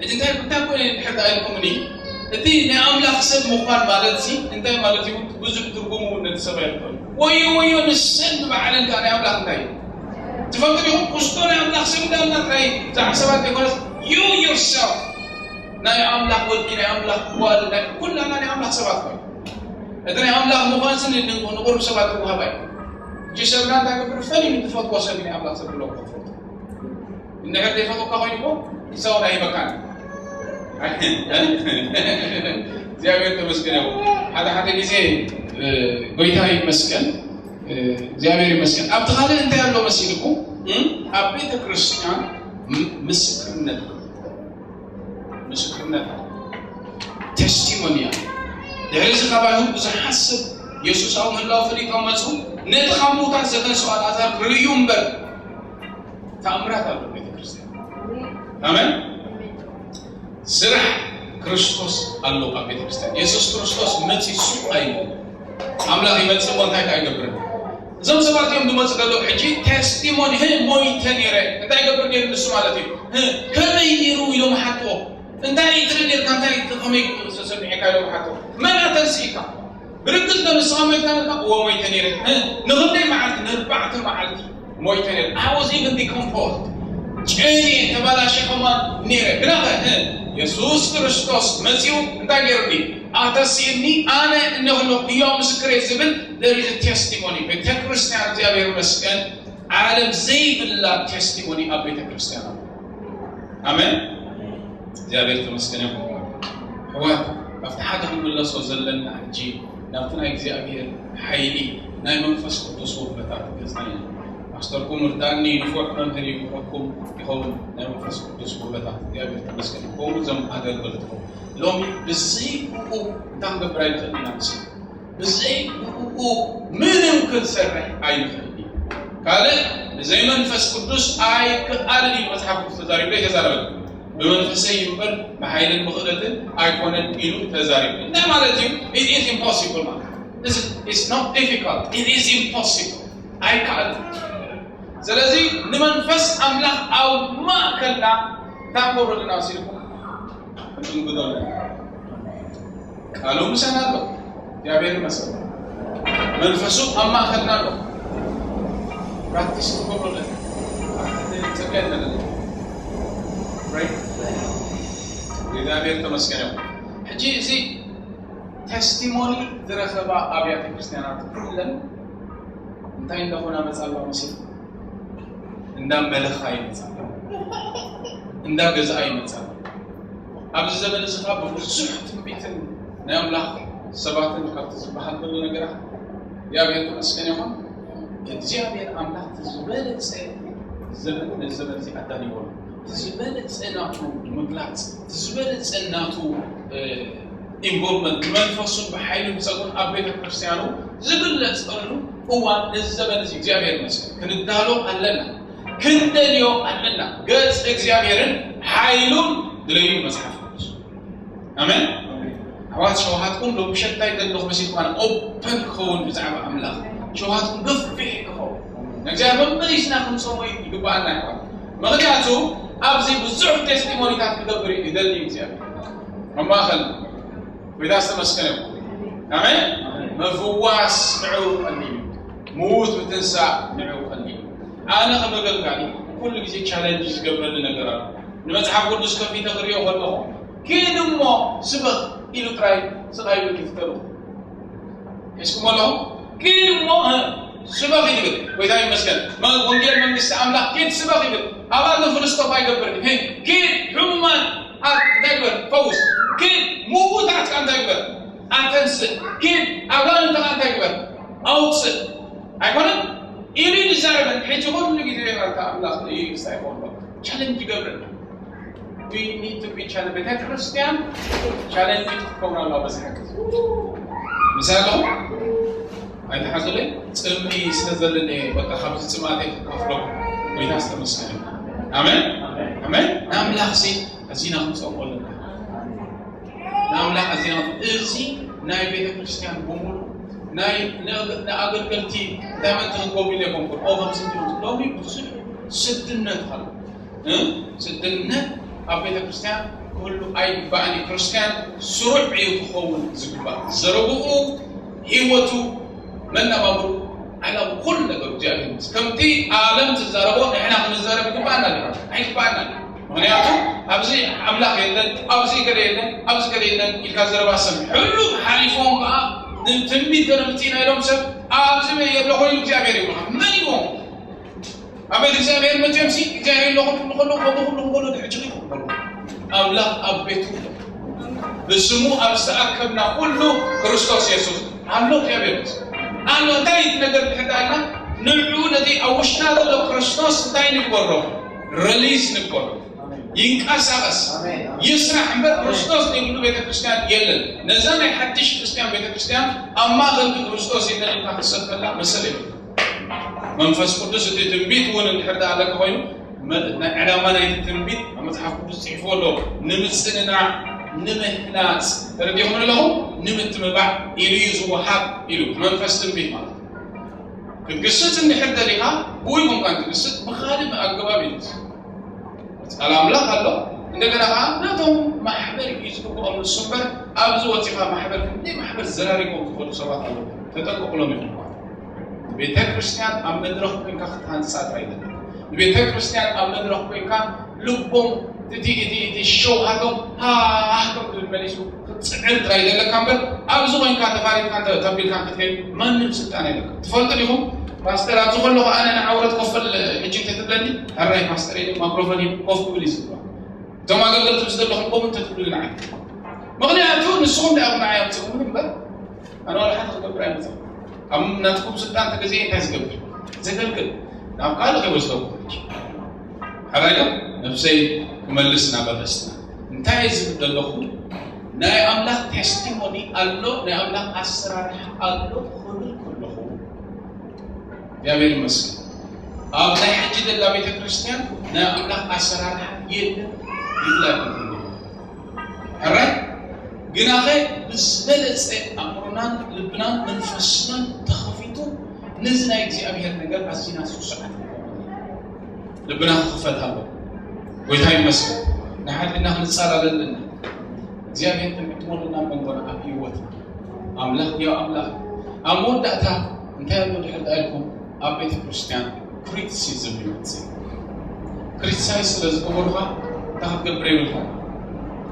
እቲ እንታይ እንታይ ኮነ ድሕር ኢልኩምኒ እቲ ናይ ኣምላኽ ሰብ ምዃን ማለት ሲ እንታይ ማለት እዩ? ብዙሕ ትርጉም እውን ነቲ ሰብ ኣይኮን ወዮ ወዮ ንሰን ንባዕለን ከዓ ናይ ኣምላኽ እንታይ እዩ ትፈልጡ ዲኹም? ክስቶ ናይ ኣምላኽ ሰብ እንዳልና ጥራይ ብዛዕባ ሰባት ዘይኮነስ you yourself ናይ ኣምላኽ ወዲ ናይ ኣምላኽ ጓል ናይ ኩላና ናይ ኣምላኽ ሰባት ኮይኑ እቲ ናይ ኣምላኽ ምዃን ሲ ንቁሩብ ሰባት ክወሃባ እዩ። እጂ ሰብና እንታይ ገብር ፈሊዩ ትፈትዎ ሰብ እዩ ናይ ኣምላኽ ሰብ ብሎ ክፈልጡ እንድሕር ዘይፈትወካ ኮይኑ እኮ ሰው ኣይበቃን። እግዚኣብሔር ተመስገን። ያው ሓደ ሓደ ጊዜ ጎይታ ይመስገን፣ እግዚኣብሔር ይመስገን። ኣብቲ ካልእ እንታይ ኣሎ መሲልኩ? ኣብ ቤተ ክርስቲያን ምስክርነት ምስክርነት ቴስቲሞኒ እያ። ድሕሪ እዚ ካብ ኣይሁድ ብዙሓት ሰብ የሱስ ኣብ ምህላው ፈሊጦም መጹ። ነቲ ካብ ምዉታት ዘተንስኦ ኣልኣዛር ክርእዩ እምበር ተኣምራት ኣሎ ቤተ ክርስቲያን። ኣሜን። ስራሕ ክርስቶስ ኣሎ ኣብ ቤተ ክርስቲያን። የሱስ ክርስቶስ መጺ ሱቕ ኣይብልን። ኣምላኽ ይመጽእ እሞ እንታይ ከኣ ይገብርን? እዞም ሰባት እዮም ዝመጹ ዘለዉ። ሕጂ ቴስቲሞኒ፣ "ህ፣ ሞይተ ነይረ." እንታይ ይገብር ነይሩ ንሱ ማለት እዩ? "ህ፣ ከመይ ነይሩ?" ኢሎም ሓትዎ። "እንታይ እዩ ትርኢ ነይርካ? እንታይ ከመይ ሰሚዕካ?" ኢሎም ሓትዎ። "መን ኣተንስኢካ?" "ብርግጽ ዶ ንስኻ ሞይትካ ነርካ?" "እወ ሞይተ ነይረ." "ህ፣ ንኽንደይ መዓልቲ?" "ንኣርባዕተ መዓልቲ ሞይተ ነይረ። I was even decomposed." ጨንየ ተባላሸ ከማን ነይረ። ግናኸ፣ ህ፣ የሱስ ክርስቶስ መጺኡ እንታይ ገይሩኒ? ኣተሲእኒ፣ ኣነ እነሆ ህያው ምስክር እየ ዝብል there is a testimony። ቤተ ክርስቲያን እግዚኣብሔር ይመስገን ዓለም ዘይብላ ቴስቲሞኒ ኣብ ቤተ ክርስቲያን ኣሎ። ኣሜን። እግዚኣብሔር ተመስገን ይኹን። ኣሕዋት ኣብቲ ሓደ ክንምለሶ ዘለና ሕጂ ናብቲ ናይ እግዚኣብሔር ሓይሊ ናይ መንፈስ ቅዱስ ውህበታት ገጽና ኢና። ፓስተርኩም እርዳእኒ ንፉዕ መምህር ይምህረኩም ይኸውን ናይ መንፈስ ቅዱስ ውህበታት እግዚኣብሔር ተመስገን። ከምኡ እዞም ኣገልገልትኹም ሎሚ ብዘይ ብኡ እንታይ ክንገብር ኣይንኽእል ኢና። ብዘይ ብኡ ምንም ክንሰርሕ ኣይንኽእል። ካልእ፣ ብዘይ መንፈስ ቅዱስ ኣይከኣልን እዩ፣ መጽሓፍ ቅዱስ ተዛሪቡ፣ ኣይተዛረበን። ብመንፈሰይ እምበር ብሓይልን ብኽእለትን ኣይኮነን ኢሉ ተዛሪቡ። እንታይ ማለት እዩ? It is impossible ማለት፣ it's not difficult, it is impossible። ኣይከኣልን። ስለዚ ንመንፈስ ኣምላኽ ኣብ ማእከልና እንታይ ንገብረሉ ኢና መሲልኩም? ክንጥንግዶ ኣለና። ቃሉ ምሳና ኣሎ። እግዚኣብሔር ይመስገን። መንፈሱ ኣብ ማእከልና ኣሎ። ፕራክቲስ ክንገብሮ ኣለና። ክንጸልይ ኣለና። ራይት? እግዚኣብሔር ተመስገን ይሁን። ሕጂ እዚ ቴስቲሞኒ ዝረኸባ ኣብያተ ክርስቲያናት ኩለን እንታይ እንዳኾና መጻ ኣለዋ መሲሉ? እንዳ መለኻ ይመጻ፣ እንዳ ገዛኣ ይመጻ። ኣብዚ ዘመን እዚ ኸኣ ብብዙሕ ትንቢትን ናይ ኣምላኽ ሰባትን ካብቲ ዝበሃል ዘሎ ነገራት እግዚኣብሔር ተመስገን ይኹን። እግዚኣብሔር ኣምላኽ እቲ ዝበለጸ ዘመን ነዚ ዘመን እዚ ኣዳልዎ ኣሎ። እቲ ዝበለጸ ናቱ ምግላጽ፣ እቲ ዝበለጸ ናቱ፣ እ፣ ኢንቮልቭመንት ብመንፈሱን ብሓይሉን ብጸጉን ኣብ ቤተ ክርስቲያኑ ዝግለጸሉ እዋን ነዚ ዘመን እዚ እግዚኣብሔር ይመስገን። ክንዳሎ ኣለና፣ ክንደልዮ ኣለና። ገጽ እግዚኣብሔርን ሓይሉን ድለዩ መጽሓፍ ቅዱስ። ኣሜን። ኣሕዋት ሸውሃትኩም ሎምሸት እንታይ ዘለኹ መሲልኩም ኣነ ኦፐን ክኸውን ብዛዕባ ኣምላኽ ሸውሃትኩም ገፊሕ ክኸውን እግዚኣብሔር መመሊስና ክንሰሞ ይግብኣና ይኸውን። ምኽንያቱ ኣብዚ ብዙሕ ቴስቲሞኒታት ክገብር እዩ ይደሊ እግዚኣብሔር። ኣብ ማእኸል ጎይታ ዝተመስገነ ይኹን። ኣሜን። ምፍዋስ ንዕኡ ቀሊል እዩ። ምዉት ምትንሳእ ንዕኡ ቀሊል እዩ። ኣነ ከም ኣገልጋሊ ኩሉ ግዜ ቻለንጅ ዝገብረኒ ነገር ኣሎ። ንመጽሓፍ ቅዱስ ከፊተ ክርእዮ ከለኹ ኪድ እሞ ስበኽ ኢሉ ጥራይ ስቓይ ይብል ይፍተሉ። ሒዝኩም ኣለኹም? ኪድ እሞ፣ እ፣ ስበኽ ይብል። ጎይታ ይመስገን። መ-፣ ወንጌል መንግስቲ ኣምላኽ ኪድ ስበኽ ይብል። ኣባል ፍልስጦም ኣይገብርን። ሄ፣ ኪድ ሕሙማን ኣ-፣ እንታይ ግበር? ፈውስ። ኪድ ምዉታት ከኣ እንታይ ግበር? ኣተንስእ። ኪድ ኣጋንንቲ ከኣ እንታይ ግበር? ኣውፅእ። ኣይኮነን? ኢሉ እዩ ዝዛረበን። ሕጂ ኩሉ ግዜ ኣታ ኣምላኽ ይቅሳ ይኸውን። ቻለንጅ ይገብረን። We need to be challenged። ቤተ ክርስቲያን ቻለንጅ ክትከውን ኣለዋ በዚ ሓቂ። ምሳሌ ኣለኹ? ኣይትሓዙለይ? ጽምኢ ስለ ዘለኒ በቃ ካብዚ ጽማቴ ክካፍሎ ጎይታ ዝተመስገነ። ኣሜን? ኣሜን? ንኣምላኽ ሲ ኣዚና ክንጸምኦ ኣለና። ንኣምላኽ ኣዚና ክንጸ-፣ እዚ ናይ ቤተ ክርስቲያን ብምሉእ ናይ ነ-፣ ንኣገልገልቲ እንታይ መን ትኽንከቡ ኢለ ይኮንኩን። ኦ፣ ከምዚ እንዲኹም። ሎሚ ብዙሕ ስድነት ኣሎ። እ? ስድነት ኣብ ቤተ ክርስቲያን ክህሉ ኣይግባእን እዩ። ክርስቲያን ስሩዕ እዩ ክኸውን ዝግባእ። ዘረብኡ፣ ህይወቱ፣ መነባብሩ፣ ዓላማ፣ ኩሉ ነገሩ እግዚኣብሔር ይመስገን። ከምቲ ዓለም ትዛረቦ ንሕና ክንዛረብ ይግባኣና ድዩ? ኣይግባኣና። ምኽንያቱ ኣብዚ ኣምላኽ የለን፣ ኣብዚ ገለ የለን፣ ኣብዚ ገለ የለን ኢልካ ዘረባ ሰምዕ። ሕሉፍ ሓሊፎም ከኣ ንትንቢት ገለ ምጽኢና ኢሎም ሰብ ኣብዚ የሎ ኮይኑ እግዚኣብሔር ይብሉኻ። መን ይዎም? ኣብ ቤት እግዚኣብሔር መቸምሲ እግዚኣብሔር ኣለኹም ክብሉ ከለዉ፣ ከምኡ ኩሉ ክበሉ ድሕጂ ክበሉ። ኣምላኽ ኣብ ቤቱ ኣሎ። ብስሙ ኣብ ዝተኣከብና ኩሉ ክርስቶስ የሱስ ኣሎ። እግዚኣብሔር ኣሎ። እንታይ እዩ እቲ ነገር ድሕር ደኣ ኢልና፣ ንዕኡ ነቲ ኣብ ውሽጥና ዘሎ ክርስቶስ እንታይ ንግበሮ? ሪሊዝ ንግበሮ። ይንቀሳቐስ፣ ይስራሕ እምበር ክርስቶስ ዘይብሉ ቤተ ክርስቲያን የለን። ነዛ ናይ ሓድሽ ክርስቲያን ቤተ ክርስቲያን ኣብ ማእከል ግን ክርስቶስ የለን ኢልካ ክትሰብከላ መሰል የብሉን። መንፈስ ቅዱስ እቲ ትንቢት እውን እንድሕር ደኣ ኣለካ ኮይኑ፣ መ-፣ ናይ ዕላማ ናይቲ ትንቢት ኣብ መጽሓፍ ቅዱስ ጽሒፉ ኣሎ። ንምጽንናዕ፣ ንምህናጽ፣ ተረዲኹም ኣለኹም? ንምትብባዕ ኢሉ እዩ ዝወሃብ ኢሉ። መንፈስ ትንቢት ማለት እዩ። ክትግስጽ እንድሕር ደሊኻ፣ ብውይ ኮንካ ትግስጽ፣ ብኻልእ ኣገባብ እዩ። ቃል ኣምላኽ ኣሎ። እንደገና ከዓ ነቶም ማሕበር እዩ ዝግብኦም ንሱ እምበር፣ ኣብዚ ወፂኻ ማሕበር፣ ክንደይ ማሕበር ዘራሪጎም ዝኸዱ ሰባት ኣለዉ። ተጠንቀቑሎም ኢኹም። ቤተ ክርስቲያን ኣብ መድረኽ ኮይንካ ክትሃንጻ ጥራይ ይደሊ። ቤተ ክርስቲያን ኣብ መድረኽ ኮይንካ ልቦም እቲ፣ እቲ፣ እቲ ሸውሃቶም ሃህ ከም ዝብል መሊሱ ክትጽዕር ጥራይ ዘለካ እምበር፣ ኣብዚ ኮይንካ ተፋሪድካ እንተ-፣ ተቢልካ ክትከይድ ማንም ስልጣን የለካ። ትፈልጡ ዲኹም? ፓስተር ኣብዚ ከለኹ ኣነ ንዓውረት ኮፍ በል ሕጂ እንተትብለኒ፣ ሕራይ ፓስተር ኢሉ ማክሮፎን ሂቡ ኮፍ ክብል እዩ ዝግባእ። እቶም ኣገልገልቲ ምስ ዘለኹም ከምኡ እንተትብሉ ንዓይ። ምኽንያቱ ንስኹም ዲኣኹም ንዓይ ኣምጽእኩምኒ እምበር፣ ኣነ ዋላ ሓደ ክገብር ኣይመጽእኩ። ኣብ ናትኩም ስልጣን ተገዚኤ እንታይ ዝገብር? ዘገልግል። ናብ ካልእ ከይወስደኩም ሕጂ። ሓራይ ዶ? ነብሰይ ክመልስ ናብ ኣርእስትና። እንታይ ዝብል ዘለኹ? ናይ ኣምላኽ ቴስቲሞኒ ኣሎ፣ ናይ ኣምላኽ ኣሰራርሓ ኣሎ ክብል ከለኹ፣ እግዚኣብሔር ይመስገን። ኣብ ናይ ሕጂ ዘላ ቤተ ክርስቲያን ናይ ኣምላኽ ኣሰራርሓ የለን ይብላ። ሕራይ ግናኸ ብዝበለጸ ኣእምሮናን ልብናን መንፈስናን ተኸፊቱ ነዚ ናይ እግዚኣብሔር ነገር ኣዚና ስሱዓት ልብና ክኽፈት ኣሎ። ጎይታ ይመስገን። ንሓድና ክንጻላለልና እግዚኣብሔር ክንዕድመልና መንጎና ኣብ ህይወትና ኣምላኽ ዮ ኣምላኽ ኣብ መወዳእታ እንታይ ኣሎ ድሕር ዳኢልኩም ኣብ ቤተ ክርስቲያን ክሪቲሲዝም ይመጽእ። ክሪቲሳይዝ ስለ ዝገበሩኻ እንታይ ክትገብር የብልካ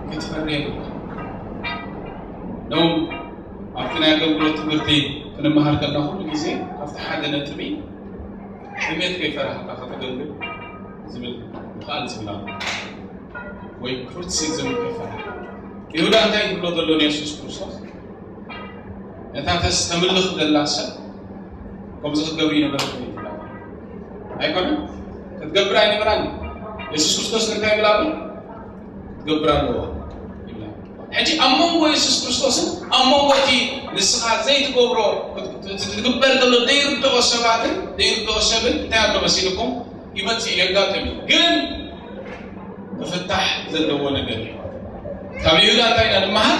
ክትፈሪ የብልካ ነው። ኣብቲ ናይ ኣገልግሎት ትምህርቲ ክንመሃር ከለና ኩሉ ግዜ ኣብቲ ሓደ ነጥቢ ሕሜት ከይፈራህካ ከተገልግል ዝብል ቃል ዝብል ኣሎ። ወይ ክሪቲሲዝም ከይፈራህ ይሁዳ እንታይ ይብሎ ዘሎ ንየሱስ ክርስቶስ ነታ ተስ ተምልኽ ዘላ ሰብ ከምዚ ክትገብር ይነበረ ኣይኮነ ክትገብር ኣይነበራን። የሱስ ክርስቶስ እንታይ ይብል ኣሎ? ክትገብር ኣለዋ ይብላ። ሕጂ ኣብ መንጎ የሱስ ክርስቶስን ኣብ መንጎ እቲ ንስኻ ዘይትገብሮ ትግበር ዘሎ ዘይርድኦ ሰባትን ዘይርድኦ ሰብን እንታይ ኣሎ መሲልኩም ይመጽእ የጋጥም እዩ። ግን ክፍታሕ ዘለዎ ነገር እዩ። ካብ ይሁዳ እንታይ ኢና ንመሃር?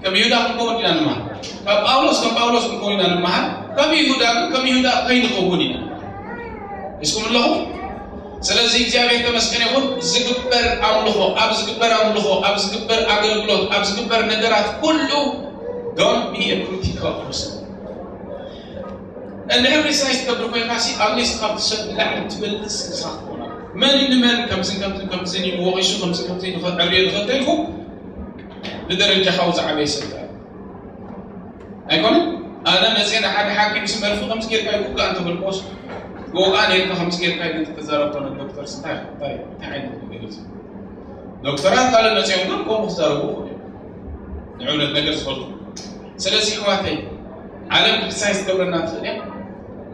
ከም ይሁዳ ክንከውን ኢና ንመሃር። ካብ ጳውሎስ ከም ጳውሎስ ክንከውን ኢና ንመሃር። ካብ ይሁዳ ግን ከም ይሁዳ ከይንኸውን ኢና። እስኩም ኣለኹም? ስለዚ እግዚኣብሔር ተመስገን ይኹን። ዝግበር ኣምልኾ ኣብ ዝግበር ኣምልኾ ኣብ ዝግበር ኣገልግሎት ኣብ ዝግበር ነገራት ኩሉ don't be a critical person። እንድሕር ሪሳይዝ ትገብር ኮይንካ ሲ ኣብ ሊስት ካብቲ ሰብ ንላዕሊ ትበልጽ ንስኻ ክትኮና መን ንመን ከምዝን ከምዝን ከምዝን ኢሉ ወቒሱ ከምዚ ከምዚ ንኸዕርዮ ዝኸተልኩ ብደረጃኻ ውዝዓበየ ሰብ ኣይኮነ ኣነ መፅኤ ንሓደ ሓኪም ስመርፊ ከምዚ ጌርካ ይውጋእ እንተበልክዎስ ወቃ ኔርካ ከምዚ ጌርካ ኢሉ ተዛረብ ኮነ ዶክተር እንታይ እንታይ እንታይ ዓይነት ነገር እዩ ዶክተራት ካልእ መፅኦም ግን ከምኡ ክዛረቡ ይኽእሉ እዮም ንዕብነት ነገር ዝፈልጡ ስለዚ ሕዋተይ ዓለም ክሪቲሳይዝ ትገብረና ትኽእል እያ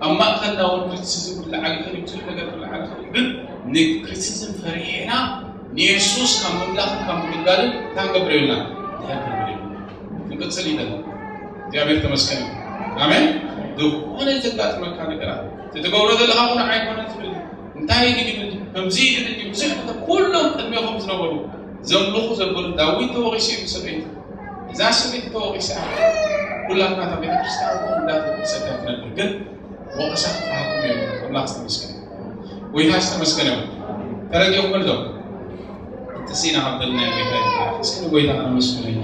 ኣብ ማእኸልና እውን ክሪቲሲዝም ክለዓል ይኽእል እዩ ብዙሕ ነገር ክለዓል ይኽእል እዩ ግን ንክሪቲሲዝም ፈሪሕና ንየሱስ ካብ ምምላኽን ካብ ምግልጋልን እንታይ ክንገብር የብልና ድሕር ክንብል የብልና ክንቅፅል ይደለ እግዚኣብሔር ተመስገን እዩ ኣሜን ዝኾነ ዘጋጥመካ ነገራት ትትገብሮ ዘለኻ እውን ኣይኮነ ትብል እንታይ ይብል ከምዚ ይብል ብዙሕ ኩሎም ቅድሜኹም ዝነበሩ ዘምልኹ ዘበሉ ዳዊት ተወቒሱ እዩ ሰበይቲ እዛ ሰበይቲ ተወቒሳ ኩላትና ካብ ቤተክርስትያን እንዳተወቀሰት እያ ትነብር ግን ወቐሳ ክበሃኩም እዮም ኣምላኽ ዝተመስገነ ጎይታ ዝተመስገነ ተረዲኦኩም ዶ እቲ ሲና ካብ ደልና ጎይታ ይባረክ እስኪ ንጎይታ ከነመስግኖ ኢና